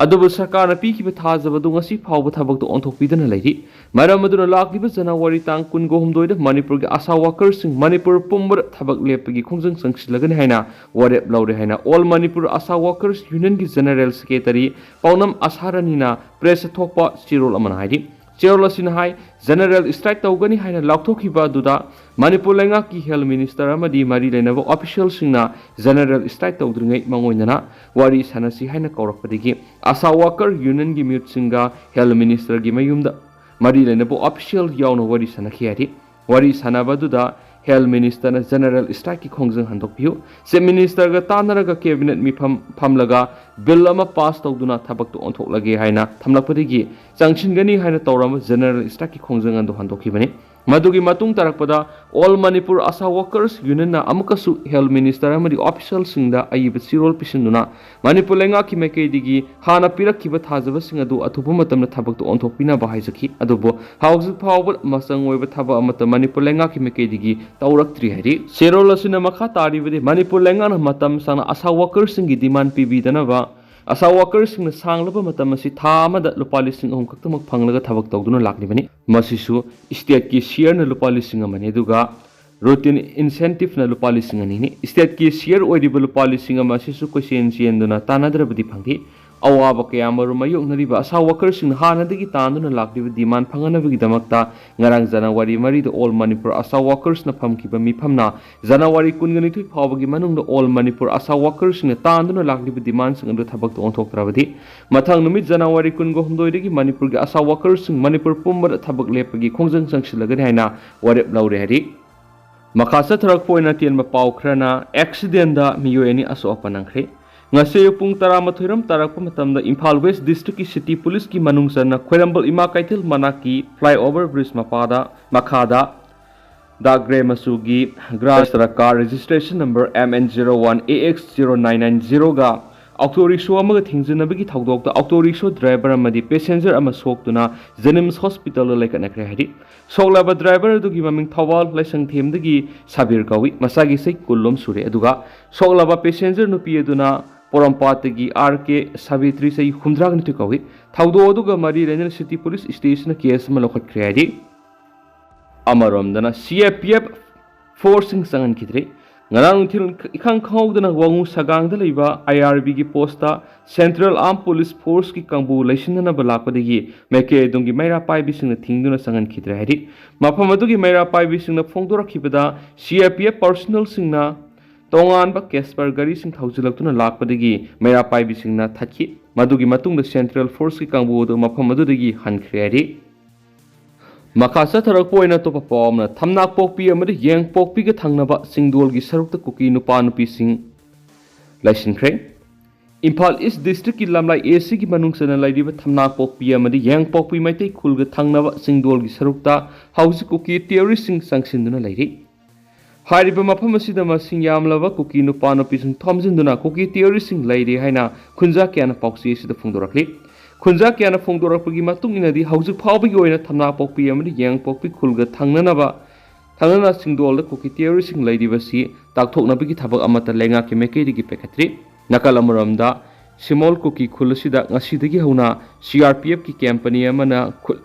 ꯑꯗꯨꯕꯨ ꯁꯔꯀꯥꯔꯅ ꯄꯤꯈꯤꯕ ꯊꯥꯖꯕ ꯑꯗꯨ ꯉꯁꯤ ꯐꯥꯎꯕ ꯊꯕꯛꯇ ꯑꯣꯟꯊꯣꯛꯄꯤꯗꯅ ꯂꯩꯔꯤ꯫ ꯃꯔꯝ ꯑꯗꯨꯅ ꯂꯥꯛꯂꯤꯕ ꯖꯅꯋꯥꯔꯤ ꯇꯥꯡ ꯀꯨꯟꯒ ꯍꯨꯝꯗꯣꯏꯗ ꯃꯅꯤꯄꯨꯔꯒꯤ ꯑꯁꯥ ꯋꯥꯀꯔꯁꯤꯡ ꯃꯅꯤꯄꯨꯔ ꯄꯨꯝꯕꯗ ꯊꯕꯛ ꯂꯦꯞꯄꯒꯤ ꯈꯣꯡꯖꯪ ꯆꯪꯁꯤꯜꯂꯒꯅꯤ ꯍꯥꯏꯅ ꯋꯥꯔꯦꯞ ꯂꯧꯔꯦ ꯍꯥꯏꯅ ꯑꯣꯜ ꯃꯅꯤꯄꯨꯔ ꯑꯁꯥ ꯋꯥꯀꯔꯁ ꯌꯨꯅꯤꯌꯟꯒꯤ ꯖꯦꯅꯔꯦꯜ ꯁꯦꯀ꯭ꯔꯦꯇꯔꯤ ꯄꯥꯎꯅꯝ ꯑꯁꯥꯔꯥꯅꯤꯅ ꯄ꯭ꯔꯦꯁꯇ ꯊꯣꯛꯄ ꯆꯦꯔꯣꯜ ꯑꯃꯅ ꯍꯥꯏꯔꯤ꯫ ꯆꯦꯔꯣꯜ ꯑꯁꯤꯅ ꯍꯥꯏ, ꯖꯦꯅꯔꯦꯜ ꯁ꯭ꯇ꯭ꯔꯥꯏꯛ ꯇꯧꯒꯅꯤ ꯍꯥꯏꯅ ꯂꯥꯎꯊꯣꯛꯈꯤꯕ ꯑꯗꯨꯗ ꯃꯅꯤꯄꯨꯔ ꯂꯩꯉꯥꯛꯀꯤ ꯍꯦꯜꯊ ꯃꯤꯅꯤꯁꯇꯔ ꯑꯃꯗꯤ ꯃꯔꯤ ꯂꯩꯅꯕ ꯑꯣꯐꯤꯁꯤꯌꯦꯜꯁꯤꯡꯅ ꯖꯦꯅꯔꯦꯜ ꯁ꯭ꯇ꯭ꯔꯥꯏꯛ ꯇꯧꯗ꯭ꯔꯤꯉꯩ ꯃꯥꯡꯑꯣꯏꯅꯅ ꯋꯥꯔꯤ ꯁꯥꯟꯅꯁꯤ ꯍꯥꯏꯅ ꯀꯧꯔꯛꯄꯗꯒꯤ ꯑꯁꯥ ꯋꯥꯀꯔ ꯌꯨꯅꯤꯌꯟꯒꯤ ꯃꯤꯍꯨꯠꯁꯤꯡꯒ ꯍꯦꯜꯊ ꯃꯤꯅꯤꯁꯇꯔꯒꯤ ꯃꯌꯨꯝꯗ ꯃꯔꯤ ꯂꯩꯅꯕ ꯑꯣꯐꯤꯁꯤꯌꯦꯜ ꯌꯥꯎꯅ ꯋꯥꯔꯤ ꯁꯥꯟꯅꯈꯤ ꯍꯥꯏꯔꯤ꯫ ꯋꯥꯔꯤ ꯁꯥꯟꯅꯕ ꯑꯗꯨꯗ ꯍꯦꯜꯊ ꯃꯤꯅꯤꯁꯇꯔꯅ ꯖꯦꯅꯔꯦꯜ ꯁ꯭ꯇ꯭ꯔꯥꯏꯛꯀꯤ ꯈꯣꯡꯖꯪ ꯍꯟꯗꯣꯛꯄꯤꯌꯨ, ꯆꯤꯐ ꯃꯤꯅꯤꯁꯇꯔꯒ ꯇꯥꯟꯅꯔꯒ ꯀꯦꯕꯤꯅꯦꯠ ꯃꯤꯐꯝ ꯐꯝꯂꯒ ꯕꯤꯜ ꯑꯃ ꯄꯥꯁ ꯇꯧꯗꯨꯅ ꯊꯕꯛꯇ ꯑꯣꯟꯊꯣꯛꯂꯒꯦ ꯍꯥꯏꯅ ꯊꯝꯂꯛꯄꯗꯒꯤ ꯆꯪꯁꯤꯟꯒꯅꯤ ꯍꯥꯏꯅ ꯇꯧꯔꯝꯕ ꯖꯦꯅꯔꯦꯜ ꯁ꯭ꯇ꯭ꯔꯥꯏꯛꯀꯤ ꯈꯣꯡꯖꯪ ꯑꯗꯨ ꯍꯟꯗꯣꯛꯈꯤꯕꯅꯤ꯫ ꯃꯗꯨꯒꯤ ꯃꯇꯨꯡ ꯇꯥꯔꯛꯄꯗ ꯑꯣꯜ ꯃꯅꯤꯄꯨꯔ ꯑꯁꯥ ꯋꯥꯀꯔꯁ ꯌꯨꯅꯤꯌꯟꯅ ꯑꯃꯨꯛꯀꯁꯨ ꯍꯦꯜꯊ ꯃꯤꯅꯤꯁꯇꯔ ꯑꯃꯗꯤ ꯑꯣꯐꯤꯁꯤꯌꯦꯜꯁꯤꯡꯗ ꯑꯏꯕ ꯆꯦꯔꯣꯜ ꯄꯤꯁꯤꯟꯗꯨꯅ ꯃꯅꯤꯄꯨꯔ ꯂꯩꯉꯥꯛꯀꯤ ꯃꯥꯏꯀꯩꯗꯒꯤ ꯍꯥꯟꯅ ꯄꯤꯔꯛꯈꯤꯕ ꯊꯥꯖꯕꯁꯤꯡ ꯑꯗꯨ ꯑꯊꯨꯕ ꯃꯇꯝꯗ ꯊꯕꯛꯇ ꯑꯣꯟꯊꯣꯛꯄꯤꯅꯕ ꯍꯥꯏꯖꯈꯤ꯫ ꯑꯗꯨꯕꯨ ꯍꯧꯖꯤꯛ ꯐꯥꯎꯕ ꯃꯆꯪ ꯑꯣꯏꯕ ꯊꯕꯛ ꯑꯃꯠꯇ ꯃꯅꯤꯄꯨꯔ ꯂꯩꯉꯥꯛꯀꯤ ꯃꯥꯏꯀꯩꯗꯒꯤ ꯇꯧꯔꯛꯇ꯭ꯔꯤ ꯍꯥꯏꯔꯤ꯫ ꯆꯦꯔꯣꯜ ꯑꯁꯤꯅ ꯃꯈꯥ ꯇꯥꯔꯤꯕꯗꯤ ꯃꯅꯤꯄꯨꯔ ꯂꯩꯉꯥꯛꯅ ꯃꯇꯝ ꯁꯥꯡꯅ ꯑꯁꯥ ꯋꯥꯀꯔꯁꯤꯡꯒꯤ ꯗꯤꯃꯥꯟ ꯄꯤꯕꯤꯗꯅꯕ ꯑꯁꯥ ꯋꯥꯀꯔꯁꯤꯡꯅ ꯁꯥꯡꯂꯕ ꯃꯇꯝ ꯑꯁꯤ ꯊꯥ ꯑꯃꯗ ꯂꯨꯄꯥ ꯂꯤꯁꯤꯡ ꯑꯍꯨꯝ ꯈꯛꯇꯃꯛ ꯐꯪꯂꯒ ꯊꯕꯛ ꯇꯧꯗꯨꯅ ꯂꯥꯛꯂꯤꯕꯅꯤ꯫ ꯃꯁꯤꯁꯨ ꯁ꯭ꯇꯦꯠꯀꯤ ꯁꯤꯌꯔꯅ ꯂꯨꯄꯥ ꯂꯤꯁꯤꯡ ꯑꯃꯅꯤ, ꯑꯗꯨꯒ ꯔꯨꯇꯤꯟ ꯏꯟꯁꯦꯟꯇꯤꯞꯅ ꯂꯨꯄꯥ ꯂꯤꯁꯤꯡ ꯑꯅꯤꯅꯤ꯫ ꯁ꯭ꯇꯦꯠꯀꯤ ꯁꯤꯌꯔ ꯑꯣꯏꯔꯤꯕ ꯂꯨꯄꯥ ꯂꯤꯁꯤꯡ ꯑꯃ ꯑꯁꯤꯁꯨ ꯀꯣꯏꯆꯦꯟ ꯆꯦꯟꯗꯨꯅ ꯇꯥꯟꯅꯗ꯭ꯔꯕꯗꯤ ꯐꯪꯗꯦ꯫ ꯑꯋꯥꯕ ꯀꯌꯥ ꯃꯔꯨꯝ ꯃꯥꯌꯣꯛꯅꯔꯤꯕ ꯑꯁꯥ ꯋꯥꯀꯔꯁꯤꯡꯅ ꯍꯥꯟꯅꯗꯒꯤ ꯇꯥꯟꯗꯨꯅ ꯂꯥꯛꯂꯤꯕ ꯗꯤꯃꯥꯟ ꯐꯪꯅꯅꯕꯒꯤꯗꯃꯛꯇ ꯉꯔꯥꯡ ꯖꯅꯋꯥꯔꯤ ꯃꯔꯤꯗ ꯑꯣꯜ ꯃꯅꯤꯄꯨꯔ ꯑꯁꯥ ꯋꯥꯀꯔꯁꯅ ꯐꯝꯈꯤꯕ ꯃꯤꯐꯝꯅ ꯖꯅꯋꯥꯔꯤ ꯀꯨꯟꯒ ꯅꯤꯊꯣꯏ ꯐꯥꯎꯕꯒꯤ ꯃꯅꯨꯡꯗ ꯑꯣꯜ ꯃꯅꯤꯄꯨꯔ ꯑꯁꯥ ꯋꯥꯀꯔꯁꯤꯡꯅ ꯇꯥꯟꯗꯨꯅ ꯂꯥꯛꯂꯤꯕ ꯗꯤꯃꯥꯟꯁꯤꯡ ꯑꯗꯨ ꯊꯕꯛꯇ ꯑꯣꯟꯊꯣꯛꯇ꯭ꯔꯕꯗꯤ ꯃꯊꯪ ꯅꯨꯃꯤꯠ ꯖꯅꯋꯥꯔꯤ ꯀꯨꯟꯒ ꯍꯨꯝꯗꯣꯏꯗꯒꯤ ꯃꯅꯤꯄꯨꯔꯒꯤ ꯑꯁꯥ ꯋꯥꯀꯔꯁꯤꯡ ꯃꯅꯤꯄꯨꯔ ꯄꯨꯝꯕꯗ ꯊꯕꯛ ꯂꯦꯞꯄꯒꯤ ꯈꯣꯡꯖꯪ ꯆꯪꯁꯤꯜꯂꯒꯅꯤ ꯍꯥꯏꯅ ꯋꯥꯔꯦꯞ ꯂꯧꯔꯦ ꯍꯥꯏꯔꯤ꯫ ꯃꯈꯥ ꯆꯠꯊꯔꯛꯄ ꯑꯣꯏꯅ ꯇꯦꯟꯕ ꯄꯥꯎ ꯈꯔꯅ, ꯑꯦꯛꯁꯤꯗꯦꯟꯗ ꯃꯤꯑꯣꯏ ꯑꯅꯤ ꯑꯁꯣꯛ ꯑꯄꯟ ꯅꯪꯈ꯭ꯔꯦ꯫ ꯉꯁꯤ ꯑꯌꯨꯛ ꯄꯨꯡ ꯇꯔꯥꯃꯥꯊꯣꯏꯔꯣꯝ ꯇꯥꯔꯛꯄ ꯃꯇꯝꯗ ꯏꯝꯐꯥꯜ ꯋꯦꯁ ꯗꯤꯁꯇ꯭ꯔꯤꯛꯀꯤ ꯁꯤꯇꯤ ꯄꯨꯂꯤꯁꯀꯤ ꯃꯅꯨꯡ ꯆꯟꯅ ꯈ꯭ꯋꯥꯏꯔꯝꯕꯟ ꯏꯃꯥ ꯀꯩꯊꯦꯜ ꯃꯅꯥꯛꯀꯤ ꯐ꯭ꯂꯥꯏꯑꯣꯚꯔ ꯕ꯭ꯔꯤꯖ ꯃꯄꯥꯗ, ꯃꯈꯥꯗ ꯗꯥꯛ ꯒ꯭ꯔꯦ ꯃꯆꯨꯒꯤ ꯒ꯭ꯔꯥꯁ ꯇꯔ car registration number M N zero one A X zero nine nine zero ꯒ ꯑꯣꯇꯣ ꯔꯤꯛꯁꯣ ꯑꯃꯒ ꯊꯦꯡꯖꯤꯟꯅꯕꯒꯤ ꯊꯧꯗꯣꯛꯇ ꯑꯣꯇꯣ ꯔꯤꯛꯁꯣ ꯗ꯭ꯔꯥꯏꯚꯔ ꯑꯃꯗꯤ ꯄꯦꯁꯦꯟꯖꯔ ꯑꯃ ꯁꯣꯛꯇꯨꯅ ꯖꯦꯅꯤꯝꯁ ꯍꯣꯁꯄꯤꯇꯥꯜꯗ ꯂꯩꯈꯠꯅꯈ꯭ꯔꯦ ꯍꯥꯏꯔꯤ꯫ ꯁꯣꯛꯂꯕ ꯗ꯭ꯔꯥꯏꯚꯔ ꯑꯗꯨꯒꯤ ꯃꯃꯤꯡ ꯊꯧꯕꯥꯜ ꯂꯥꯏꯁꯪꯊꯦꯝꯗꯒꯤ ꯁꯥꯕꯤꯔ ꯀꯧꯏ, ꯃꯁꯥꯒꯤ ꯆꯍꯤ ꯀꯨꯟꯂꯣꯝ ꯁꯨꯔꯦ꯫ ꯑꯗꯨꯒ ꯁꯣꯛꯂꯕ ꯄꯦꯁꯦꯟꯖꯔ ꯅꯨꯄꯤ ꯑꯗꯨꯅ ꯄꯣꯔꯣꯝꯄꯥꯠꯇꯒꯤ R K ꯁꯥꯕꯤꯇ꯭ꯔꯤ, ꯆꯍꯤ ꯍꯨꯝꯗ꯭ꯔꯥꯒ ꯅꯤꯊꯣꯏ ꯀꯧꯏ꯫ ꯊꯧꯗꯣꯛ ꯑꯗꯨꯒ ꯃꯔꯤ ꯂꯩꯅꯅ ꯁꯤꯇꯤ ꯄꯨꯂꯤꯁ ꯁ꯭ꯇꯦꯁꯟꯅ ꯀꯦꯁ ꯑꯃ ꯂꯧꯈꯠꯈ꯭ꯔꯦ ꯍꯥꯏꯔꯤ꯫ ꯑꯃꯔꯣꯝꯗꯅ CRPF ꯐꯣꯔꯁꯁꯤꯡ ꯆꯪꯍꯟꯈꯤꯗ꯭ꯔꯦ꯫ ꯉꯔꯥꯡ ꯅꯨꯡꯊꯤꯜ ꯏꯈꯪ ꯈꯪꯍꯧꯗꯅ ꯋꯥꯉꯨ ꯁꯒꯥꯡꯗ ꯂꯩꯕ IRBꯒꯤ ꯄꯣꯁꯇ ꯁꯦꯟꯇ꯭ꯔꯦꯜ ꯑꯥꯔꯝ ꯄꯨꯂꯤꯁ ꯐꯣꯔꯁꯀꯤ ꯀꯥꯡꯕꯨ ꯂꯩꯁꯤꯟꯅꯅꯕ ꯂꯥꯛꯄꯗꯒꯤ ꯃꯥꯏꯀꯩ ꯑꯗꯨꯝꯒꯤ ꯃꯩꯔꯥ ꯄꯥꯏꯕꯤꯁꯤꯡꯅ ꯊꯤꯡꯗꯨꯅ ꯆꯪꯍꯟꯈꯤꯗ꯭ꯔꯦ ꯍꯥꯏꯔꯤ꯫ ꯃꯐꯝ ꯑꯗꯨꯒꯤ ꯃꯩꯔꯥ ꯄꯥꯏꯕꯤꯁꯤꯡꯅ ꯐꯣꯡꯗꯣꯔꯛꯈꯤꯕꯗ, CRPF ꯄꯥꯔꯁꯣꯅꯦꯜꯁꯤꯡꯅ ꯇꯣꯉꯥꯟꯕ ꯀꯦꯁꯄꯔ ꯒꯥꯔꯤꯁꯤꯡ ꯊꯧꯖꯤꯜꯂꯛꯇꯨꯅ ꯂꯥꯛꯄꯗꯒꯤ ꯃꯩꯔꯥ ꯄꯥꯏꯕꯤꯁꯤꯡꯅ ꯊꯠꯈꯤ꯫ ꯃꯗꯨꯒꯤ ꯃꯇꯨꯡꯗ ꯁꯦꯟꯇ꯭ꯔꯦꯜ ꯐꯣꯔꯁꯀꯤ ꯀꯥꯡꯕꯨ ꯑꯗꯨ ꯃꯐꯝ ꯑꯗꯨꯗꯒꯤ ꯍꯟꯈ꯭ꯔꯦ ꯍꯥꯏꯔꯤ꯫ ꯃꯈꯥ ꯆꯠꯊꯔꯛꯄ ꯑꯣꯏꯅ ꯑꯇꯣꯞꯄ ꯄꯥꯎ ꯑꯃꯅ, ꯊꯝꯅꯥꯛꯄꯣꯛꯄꯤ ꯑꯃꯗꯤ ꯌꯦꯡꯄꯣꯛꯄꯤꯒ ꯊꯪꯅꯕ ꯆꯤꯡꯗꯣꯜꯒꯤ ꯁꯔꯨꯛꯇ ꯀꯨꯀꯤ ꯅꯨꯄꯥ ꯅꯨꯄꯤꯁꯤꯡ ꯂꯩꯁꯤꯟꯈ꯭ꯔꯦ꯫ ꯏꯝꯐꯥꯜ ꯏꯁ ꯗꯤꯁꯇ꯭ꯔꯤꯛꯀꯤ ꯂꯝꯂꯥꯏ ACꯒꯤ ꯃꯅꯨꯡ ꯆꯟꯅ ꯂꯩꯔꯤꯕ ꯊꯝꯅꯥꯛꯄꯣꯛꯄꯤ ꯑꯃꯗꯤ ꯌꯦꯡꯄꯣꯛꯄꯤ ꯃꯩꯇꯩ ꯈꯨꯜꯒ ꯊꯪꯅꯕ ꯆꯤꯡꯗꯣꯜꯒꯤ ꯁꯔꯨꯛꯇ ꯍꯧꯖꯤꯛ ꯀꯨꯀꯤ ꯇꯦꯔꯣꯔꯤꯁꯁꯤꯡ ꯆꯪꯁꯤꯟꯗꯨꯅ ꯂꯩꯔꯤ꯫ ꯍꯥꯏꯔꯤꯕ ꯃꯐꯝ ꯑꯁꯤꯗ ꯃꯁꯤꯡ ꯌꯥꯝꯂꯕ ꯀꯨꯀꯤ ꯅꯨꯄꯥ ꯅꯨꯄꯤꯁꯤꯡ ꯊꯣꯝꯖꯤꯟꯗꯨꯅ ꯀꯨꯀꯤ ꯇꯦꯔꯣꯔꯤꯁꯁꯤꯡ ꯂꯩꯔꯤ ꯍꯥꯏꯅ ꯈꯨꯟꯖꯥ ꯀꯌꯥꯅ ꯄꯥꯎꯆꯦ ꯑꯁꯤꯗ ꯐꯣꯡꯗꯣꯔꯛꯂꯤ꯫ ꯈꯨꯟꯖꯥ ꯀꯌꯥꯅ ꯐꯣꯡꯗꯣꯔꯛꯄꯒꯤ ꯃꯇꯨꯡ ꯏꯟꯅꯗꯤ ꯍꯧꯖꯤꯛ ꯐꯥꯎꯕꯒꯤ ꯑꯣꯏꯅ ꯊꯝꯅꯥꯄꯣꯛꯄꯤ ꯑꯃꯗꯤ ꯌꯦꯡꯄꯣꯛꯄꯤ ꯈꯨꯜꯒ ꯊꯪꯅꯅꯕ, ꯊꯪꯅꯅ ꯆꯤꯡꯗꯣꯜꯗ ꯀꯨꯀꯤ ꯇꯦꯔꯣꯔꯤꯁꯁꯤꯡ ꯂꯩꯔꯤꯕꯁꯤ ꯇꯥꯛꯊꯣꯛꯅꯕꯒꯤ ꯊꯕꯛ ꯑꯃꯠꯇ ꯂꯩꯉꯥꯛꯀꯤ ꯃꯥꯏꯀꯩꯗꯒꯤ ꯄꯥꯏꯈꯠꯇ꯭ꯔꯤ꯫ ꯅꯥꯀꯜ ꯑꯃꯔꯣꯝꯗ, ꯁꯤꯃꯣꯜ ꯀꯨꯀꯤ ꯈꯨꯜ ꯑꯁꯤꯗ ꯉꯁꯤꯗꯒꯤ ꯍꯧꯅ CRPFꯀꯤ ꯀꯦꯝꯄꯅꯤ ꯑꯃꯅ ꯈꯨꯠ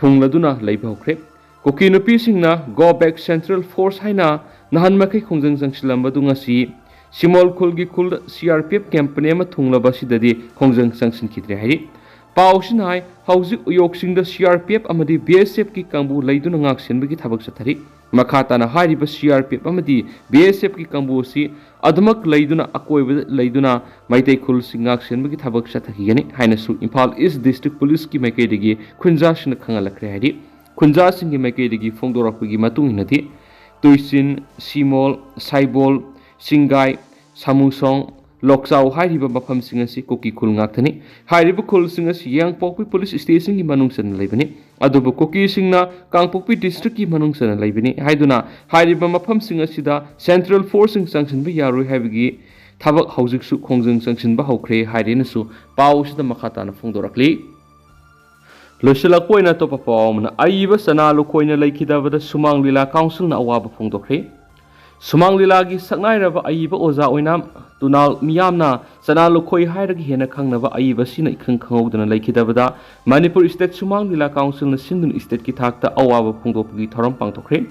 ꯊꯨꯡꯂꯗꯨꯅ ꯂꯩꯕ ꯍꯧꯈ꯭ꯔꯦ꯫ ꯀꯨꯀꯤ ꯅꯨꯄꯤꯁꯤꯡꯅ Go Back Central Force ꯍꯥꯏꯅ ꯅꯍꯥꯟ ꯃꯈꯩ ꯈꯣꯡꯖꯪ ꯆꯪꯁꯤꯜꯂꯝꯕꯗꯨ ꯉꯁꯤ ꯁꯤꯃꯣꯜ ꯈꯨꯜꯒꯤ ꯈꯨꯜꯗ CRPF ꯀꯦꯝꯄꯅꯤ ꯑꯃ ꯊꯨꯡꯂꯕ ꯑꯁꯤꯗꯗꯤ ꯈꯣꯡꯖꯪ ꯆꯪꯁꯤꯟꯈꯤꯗ꯭ꯔꯦ ꯍꯥꯏꯔꯤ꯫ ꯄꯥꯎꯁꯤꯅ ꯍꯥꯏ, ꯍꯧꯖꯤꯛ ꯎꯌꯣꯛꯁꯤꯡꯗ CRPF ꯑꯃꯗꯤ BSFꯀꯤ ꯀꯥꯡꯕꯨ ꯂꯩꯗꯨꯅ ꯉꯥꯛꯁꯦꯟꯕꯒꯤ ꯊꯕꯛ ꯆꯠꯊꯔꯤ꯫ ꯃꯈꯥ ꯇꯥꯅ ꯍꯥꯏꯔꯤꯕ CRPF ꯑꯃꯗꯤ BSFꯀꯤ ꯀꯥꯡꯕꯨ ꯑꯁꯤ ꯑꯗꯨꯃꯛ ꯂꯩꯗꯨꯅ ꯑꯀꯣꯏꯕꯗ ꯂꯩꯗꯨꯅ ꯃꯩꯇꯩ ꯈꯨꯜꯁꯤꯡ ꯉꯥꯛꯁꯦꯟꯕꯒꯤ ꯊꯕꯛ ꯆꯠꯊꯈꯤꯒꯅꯤ ꯍꯥꯏꯅꯁꯨ ꯏꯝꯐꯥꯜ ꯏꯁ ꯗꯤꯁꯇ꯭ꯔꯤꯛ ꯄꯨꯂꯤꯁꯀꯤ ꯃꯥꯏꯀꯩꯗꯒꯤ ꯈꯨꯟꯖꯥꯁꯤꯡꯅ ꯈꯪꯍꯜꯂꯛꯈ꯭ꯔꯦ ꯍꯥꯏꯔꯤ꯫ ꯈꯨꯟꯖꯥꯁꯤꯡꯒꯤ ꯃꯥꯏꯀꯩꯗꯒꯤ ꯐꯣꯡꯗꯣꯔꯛꯄꯒꯤ ꯃꯇꯨꯡ ꯏꯟꯅꯗꯤ, ꯇꯨꯏꯁꯤꯟ, ꯁꯤꯃꯣꯜ, ꯁꯥꯏꯕꯣꯜ, ꯁꯤꯡꯒꯥꯏ, ꯁꯥꯃꯨꯁꯣꯡ, ꯂꯣꯛꯆꯥꯎ ꯍꯥꯏꯔꯤꯕ ꯃꯐꯝꯁꯤꯡ ꯑꯁꯤ ꯀꯨꯀꯤ ꯈꯨꯜ ꯉꯥꯛꯇꯅꯤ꯫ ꯍꯥꯏꯔꯤꯕ ꯈꯨꯜꯁꯤꯡ ꯑꯁꯤ ꯌꯥꯡꯄꯣꯛꯄꯤ ꯄꯨꯂꯤꯁ ꯁ꯭ꯇꯦꯁꯟꯒꯤ ꯃꯅꯨꯡ ꯆꯟꯅ ꯂꯩꯕꯅꯤ꯫ ꯑꯗꯨꯕꯨ ꯀꯨꯀꯤꯁꯤꯡꯅ ꯀꯥꯡꯄꯣꯛꯄꯤ ꯗꯤꯁꯇ꯭ꯔꯤꯛꯀꯤ ꯃꯅꯨꯡ ꯆꯟꯅ ꯂꯩꯕꯅꯤ ꯍꯥꯏꯗꯨꯅ ꯍꯥꯏꯔꯤꯕ ꯃꯐꯝꯁꯤꯡ ꯑꯁꯤꯗ ꯁꯦꯟꯇ꯭ꯔꯦꯜ ꯐꯣꯔꯁꯁꯤꯡ ꯆꯪꯁꯤꯟꯕ ꯌꯥꯔꯣꯏ ꯍꯥꯏꯕꯒꯤ ꯊꯕꯛ ꯍꯧꯖꯤꯛꯁꯨ ꯈꯣꯡꯖꯪ ꯆꯪꯁꯤꯟꯕ ꯍꯧꯈ꯭ꯔꯦ ꯍꯥꯏꯔꯦꯅꯁꯨ ꯄꯥꯎ ꯑꯁꯤꯗ ꯃꯈꯥ ꯇꯥꯅ ꯐꯣꯡꯗꯣꯔꯛꯂꯤ꯫ ꯂꯣꯏꯁꯤꯜꯂꯛꯄ ꯑꯣꯏꯅ ꯑꯇꯣꯞꯄ ꯄꯥꯎ ꯑꯃꯅ, ꯑꯏꯕ ꯆꯅꯥ ꯂꯨꯈꯣꯏꯅ ꯂꯩꯈꯤꯗꯕꯗ ꯁꯨꯃꯥꯡ ꯂꯤꯂꯥ ꯀꯥꯎꯟꯁꯤꯜꯅ ꯑꯋꯥꯕ ꯐꯣꯡꯗꯣꯛꯈ꯭ꯔꯦ꯫ ꯁꯨꯃꯥꯡ ꯂꯤꯂꯥꯒꯤ ꯁꯛꯅꯥꯏꯔꯕ ꯑꯏꯕ ꯑꯣꯖꯥ ꯑꯣꯏꯅ ꯇꯨꯅꯥꯜ ꯃꯤꯌꯥꯝꯅ ꯆꯅꯥ ꯂꯨꯈꯣꯏ ꯍꯥꯏꯔꯒ ꯍꯦꯟꯅ ꯈꯪꯅꯕ ꯑꯏꯕꯁꯤꯅ ꯏꯈꯪ ꯈꯪꯍꯧꯗꯅ ꯂꯩꯈꯤꯗꯕꯗ ꯃꯅꯤꯄꯨꯔ ꯁ꯭ꯇꯦꯠ ꯁꯨꯃꯥꯡ ꯂꯤꯂꯥ ꯀꯥꯎꯟꯁꯤꯜꯅ ꯁꯤꯟꯗꯨꯅ ꯁ꯭ꯇꯦꯠꯀꯤ ꯊꯥꯛꯇ ꯑꯋꯥꯕ ꯐꯣꯡꯗꯣꯛꯄꯒꯤ ꯊꯧꯔꯝ ꯄꯥꯡꯊꯣꯛꯈ꯭ꯔꯦ꯫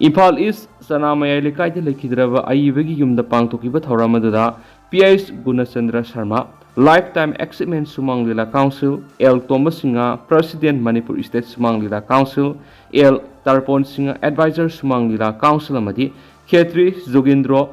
ꯏꯝꯐꯥꯜ ꯏꯁ ꯆꯅꯥ ꯃꯌꯥꯏ ꯂꯩꯀꯥꯏꯗ ꯂꯩꯈꯤꯗ꯭ꯔꯕ ꯑꯏꯕꯒꯤ ꯌꯨꯝꯗ ꯄꯥꯡꯊꯣꯛꯈꯤꯕ ꯊꯧꯔꯝ ꯑꯗꯨꯗ P H Gunachandra Sharma, lifetime ꯑꯦꯆꯤꯞꯃꯦꯟ Sumang Lila council, L Tomba Singh, president Manipur state Sumang Lila council, L Tarpon Singh, adviser Sumang Lila council ꯑꯃꯗꯤ Khetri Jogindro,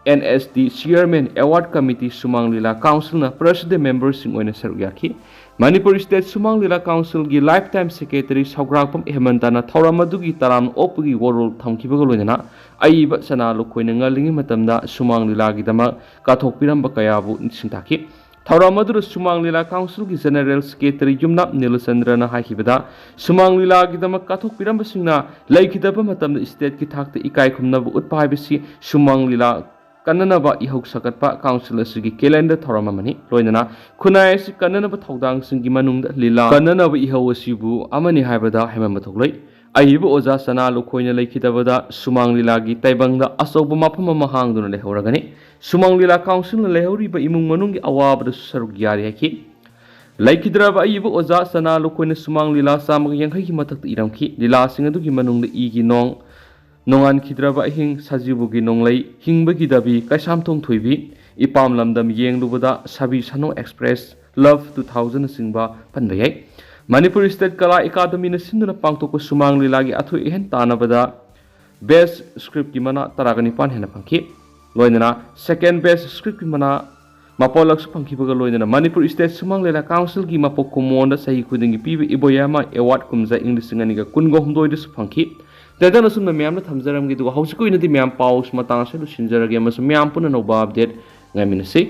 N S D chairman award committee Sumang Lila ꯀꯥꯎꯟꯁꯤꯜꯅ ꯄ꯭ꯔꯁꯤꯗꯦꯟ ꯃꯦꯝꯕꯔꯁꯤꯡ ꯑꯣꯏꯅ ꯁꯔꯨꯛ ꯌꯥꯈꯤ꯫ ꯃꯅꯤꯄꯨꯔ ꯁ꯭ꯇꯦꯠ ꯁꯨꯃꯥꯡ ꯂꯤꯂꯥ ꯀꯥꯎꯟꯁꯤꯜꯒꯤ ꯂꯥꯏꯐ ꯇꯥꯏꯝ ꯁꯦꯀ꯭ꯔꯦꯇꯔꯤ ꯁꯧꯒ꯭ꯔꯥꯛꯄꯝ ꯍꯦꯃꯟꯇꯅ ꯊꯧꯔꯝ ꯑꯗꯨꯒꯤ ꯇꯔꯥꯝꯅ ꯑꯣꯛꯄꯒꯤ ꯋꯥꯔꯣꯜ ꯊꯝꯈꯤꯕꯒ ꯂꯣꯏꯅꯅ ꯑꯏꯕ ꯆꯅꯥ ꯂꯨꯈꯣꯏꯅ ꯉꯜꯂꯤꯉꯩ ꯃꯇꯝꯗ ꯁꯨꯃꯥꯡ ꯂꯤꯂꯥꯒꯤꯗꯃꯛ ꯀꯠꯊꯣꯛꯄꯤꯔꯝꯕ ꯀꯌꯥꯕꯨ ꯅꯤꯡꯁꯤꯡ ꯇꯥꯛꯈꯤ꯫ ꯊꯧꯔꯝ ꯑꯗꯨꯗ ꯁꯨꯃꯥꯡ ꯂꯤꯂꯥ ꯀꯥꯎꯟꯁꯤꯜꯒꯤ ꯖꯦꯅꯔꯦꯜ ꯁꯦꯀ꯭ꯔꯦꯇꯔꯤ ꯌꯨꯝꯅꯥꯝ ꯅꯤꯂꯆꯟꯗ꯭ꯔꯅ ꯍꯥꯏꯈꯤꯕꯗ, ꯁꯨꯃꯥꯡ ꯂꯤꯂꯥꯒꯤꯗꯃꯛ ꯀꯠꯊꯣꯛꯄꯤꯔꯝꯕꯁꯤꯡꯅ ꯂꯩꯈꯤꯗꯕ ꯃꯇꯝꯗ ꯁ꯭ꯇꯦꯠꯀꯤ ꯊꯥꯛꯇ ꯏꯀꯥꯏ ꯈꯨꯝꯅꯕ ꯎꯠꯄ ꯍꯥꯏꯕꯁꯤ ꯁꯨꯃꯥꯡ ꯂꯤꯂꯥ ꯀꯟꯅꯅꯕ ꯏꯍꯧ ꯁꯥꯒꯠꯄ ꯀꯥꯎꯟꯁꯤꯜ ꯑꯁꯤꯒꯤ ꯀꯦꯂꯦꯟꯗꯔ ꯊꯧꯔꯝ ꯑꯃꯅꯤ꯫ ꯂꯣꯏꯅꯅ ꯈꯨꯟꯅꯥꯏ ꯑꯁꯤ ꯀꯟꯅꯅꯕ ꯊꯧꯗꯥꯡꯁꯤꯡꯒꯤ ꯃꯅꯨꯡꯗ ꯂꯤꯂꯥ ꯀꯟꯅꯅꯕ ꯏꯍꯧ ꯑꯁꯤꯕꯨ ꯑꯃꯅꯤ ꯍꯥꯏꯕꯗ ꯍꯦꯃꯟꯕ ꯊꯣꯛꯂꯣꯏ꯫ ꯑꯏꯕ ꯑꯣꯖꯥ ꯆꯅꯥ ꯂꯨꯈꯣꯏꯅ ꯂꯩꯈꯤꯗꯕꯗ ꯁꯨꯃꯥꯡ ꯂꯤꯂꯥꯒꯤ ꯇꯥꯏꯕꯪꯗ ꯑꯆꯧꯕ ꯃꯐꯝ ꯑꯃ ꯍꯥꯡꯗꯨꯅ ꯂꯩꯍꯧꯔꯒꯅꯤ꯫ ꯁꯨꯃꯥꯡ ꯂꯤꯂꯥ ꯀꯥꯎꯟꯁꯤꯜꯅ ꯂꯩꯍꯧꯔꯤꯕ ꯏꯃꯨꯡ ꯃꯅꯨꯡꯒꯤ ꯑꯋꯥꯕꯗꯁꯨ ꯁꯔꯨꯛ ꯌꯥꯔꯤ ꯍꯥꯏꯈꯤ꯫ ꯂꯩꯈꯤꯗ꯭ꯔꯕ ꯑꯏꯕ ꯑꯣꯖꯥ ꯆꯅꯥ ꯂꯨꯈꯣꯏꯅ ꯁꯨꯃꯥꯡ ꯂꯤꯂꯥ ꯆꯥꯝꯃꯒ ꯌꯥꯡꯈꯩꯒꯤ ꯃꯊꯛꯇ ꯏꯔꯝꯈꯤ꯫ ꯂꯤꯂꯥꯁꯤꯡ ꯑꯗꯨꯒꯤ ꯃꯅꯨꯡꯗ ꯏꯒꯤ ꯅꯣꯡ, ꯅꯣꯡꯉꯥꯟꯈꯤꯗ꯭ꯔꯕ ꯑꯍꯤꯡ, ꯁꯖꯤꯕꯨꯒꯤ ꯅꯣꯡꯂꯩ, ꯍꯤꯡꯕꯒꯤ ꯗꯥꯕꯤ, ꯀꯩꯁꯥꯝꯊꯣꯡ ꯊꯣꯏꯕꯤ, ꯏꯄꯥꯝ ꯂꯝꯗꯝ ꯌꯦꯡꯂꯨꯕꯗ, ꯁꯥꯕꯤ ꯁꯥꯅꯧ ꯑꯦꯛꯁꯄ꯭ꯔꯦꯁ, ꯂꯚ ꯇꯨ ꯊꯥꯎꯖꯟꯅꯆꯤꯡꯕ ꯄꯟꯕ ꯌꯥꯏ꯫ ꯃꯅꯤꯄꯨꯔ ꯁ꯭ꯇꯦꯠ ꯀꯂꯥ ꯑꯦꯀꯥꯗꯃꯤꯅ ꯁꯤꯟꯗꯨꯅ ꯄꯥꯡꯊꯣꯛꯄ ꯁꯨꯃꯥꯡ ꯂꯤꯂꯥꯒꯤ ꯑꯊꯣꯏ ꯑꯍꯦꯟ ꯇꯥꯟꯅꯕꯗ ꯕꯦꯁ ꯁ꯭ꯀ꯭ꯔꯤꯞꯀꯤ ꯃꯅꯥ ꯇꯔꯥꯒ ꯅꯤꯄꯥꯟ ꯍꯦꯟꯅ ꯐꯪꯈꯤ꯫ ꯂꯣꯏꯅꯅ ꯁꯦꯀꯦꯟ ꯕꯦꯁ ꯁ꯭ꯀ꯭ꯔꯤꯞꯀꯤ ꯃꯅꯥ ꯃꯄꯣꯂꯛꯁꯨ ꯐꯪꯈꯤꯕꯒ ꯂꯣꯏꯅꯅ ꯃꯅꯤꯄꯨꯔ ꯁ꯭ꯇꯦꯠ ꯁꯨꯃꯥꯡ ꯂꯤꯂꯥ ꯀꯥꯎꯟꯁꯤꯜꯒꯤ ꯃꯄꯣꯛ ꯀꯨꯝꯑꯣꯟꯗ ꯆꯍꯤ ꯈꯨꯗꯤꯡꯒꯤ ꯄꯤꯕ ꯏꯕꯣꯌꯥꯃꯥ ꯑꯦꯋꯥꯔꯗ ꯀꯨꯝꯖꯥ ꯏꯪ ꯂꯤꯁꯤꯡ ꯑꯅꯤꯒ ꯀꯨꯟꯒ ꯍꯨꯝꯗꯣꯏꯗꯁꯨ ꯐꯪꯈꯤ꯫ ꯇꯦꯇꯅ ꯑꯁꯨꯝꯅ ꯃꯌꯥꯝꯗ ꯊꯝꯖꯔꯝꯒꯦ꯫ ꯑꯗꯨꯒ ꯍꯧꯖꯤꯛꯀꯤ ꯑꯣꯏꯅꯗꯤ ꯃꯌꯥꯝ ꯄꯥꯎꯁ ꯃꯇꯥꯡ ꯑꯁꯤ ꯂꯣꯏꯁꯤꯟꯖꯔꯒꯦ ꯑꯃꯁꯨꯡ ꯃꯌꯥꯝ ꯄꯨꯟꯅ ꯑꯅꯧꯕ ꯑꯞꯗꯦꯠ ꯉꯥꯏꯃꯤꯟꯅꯁꯤ꯫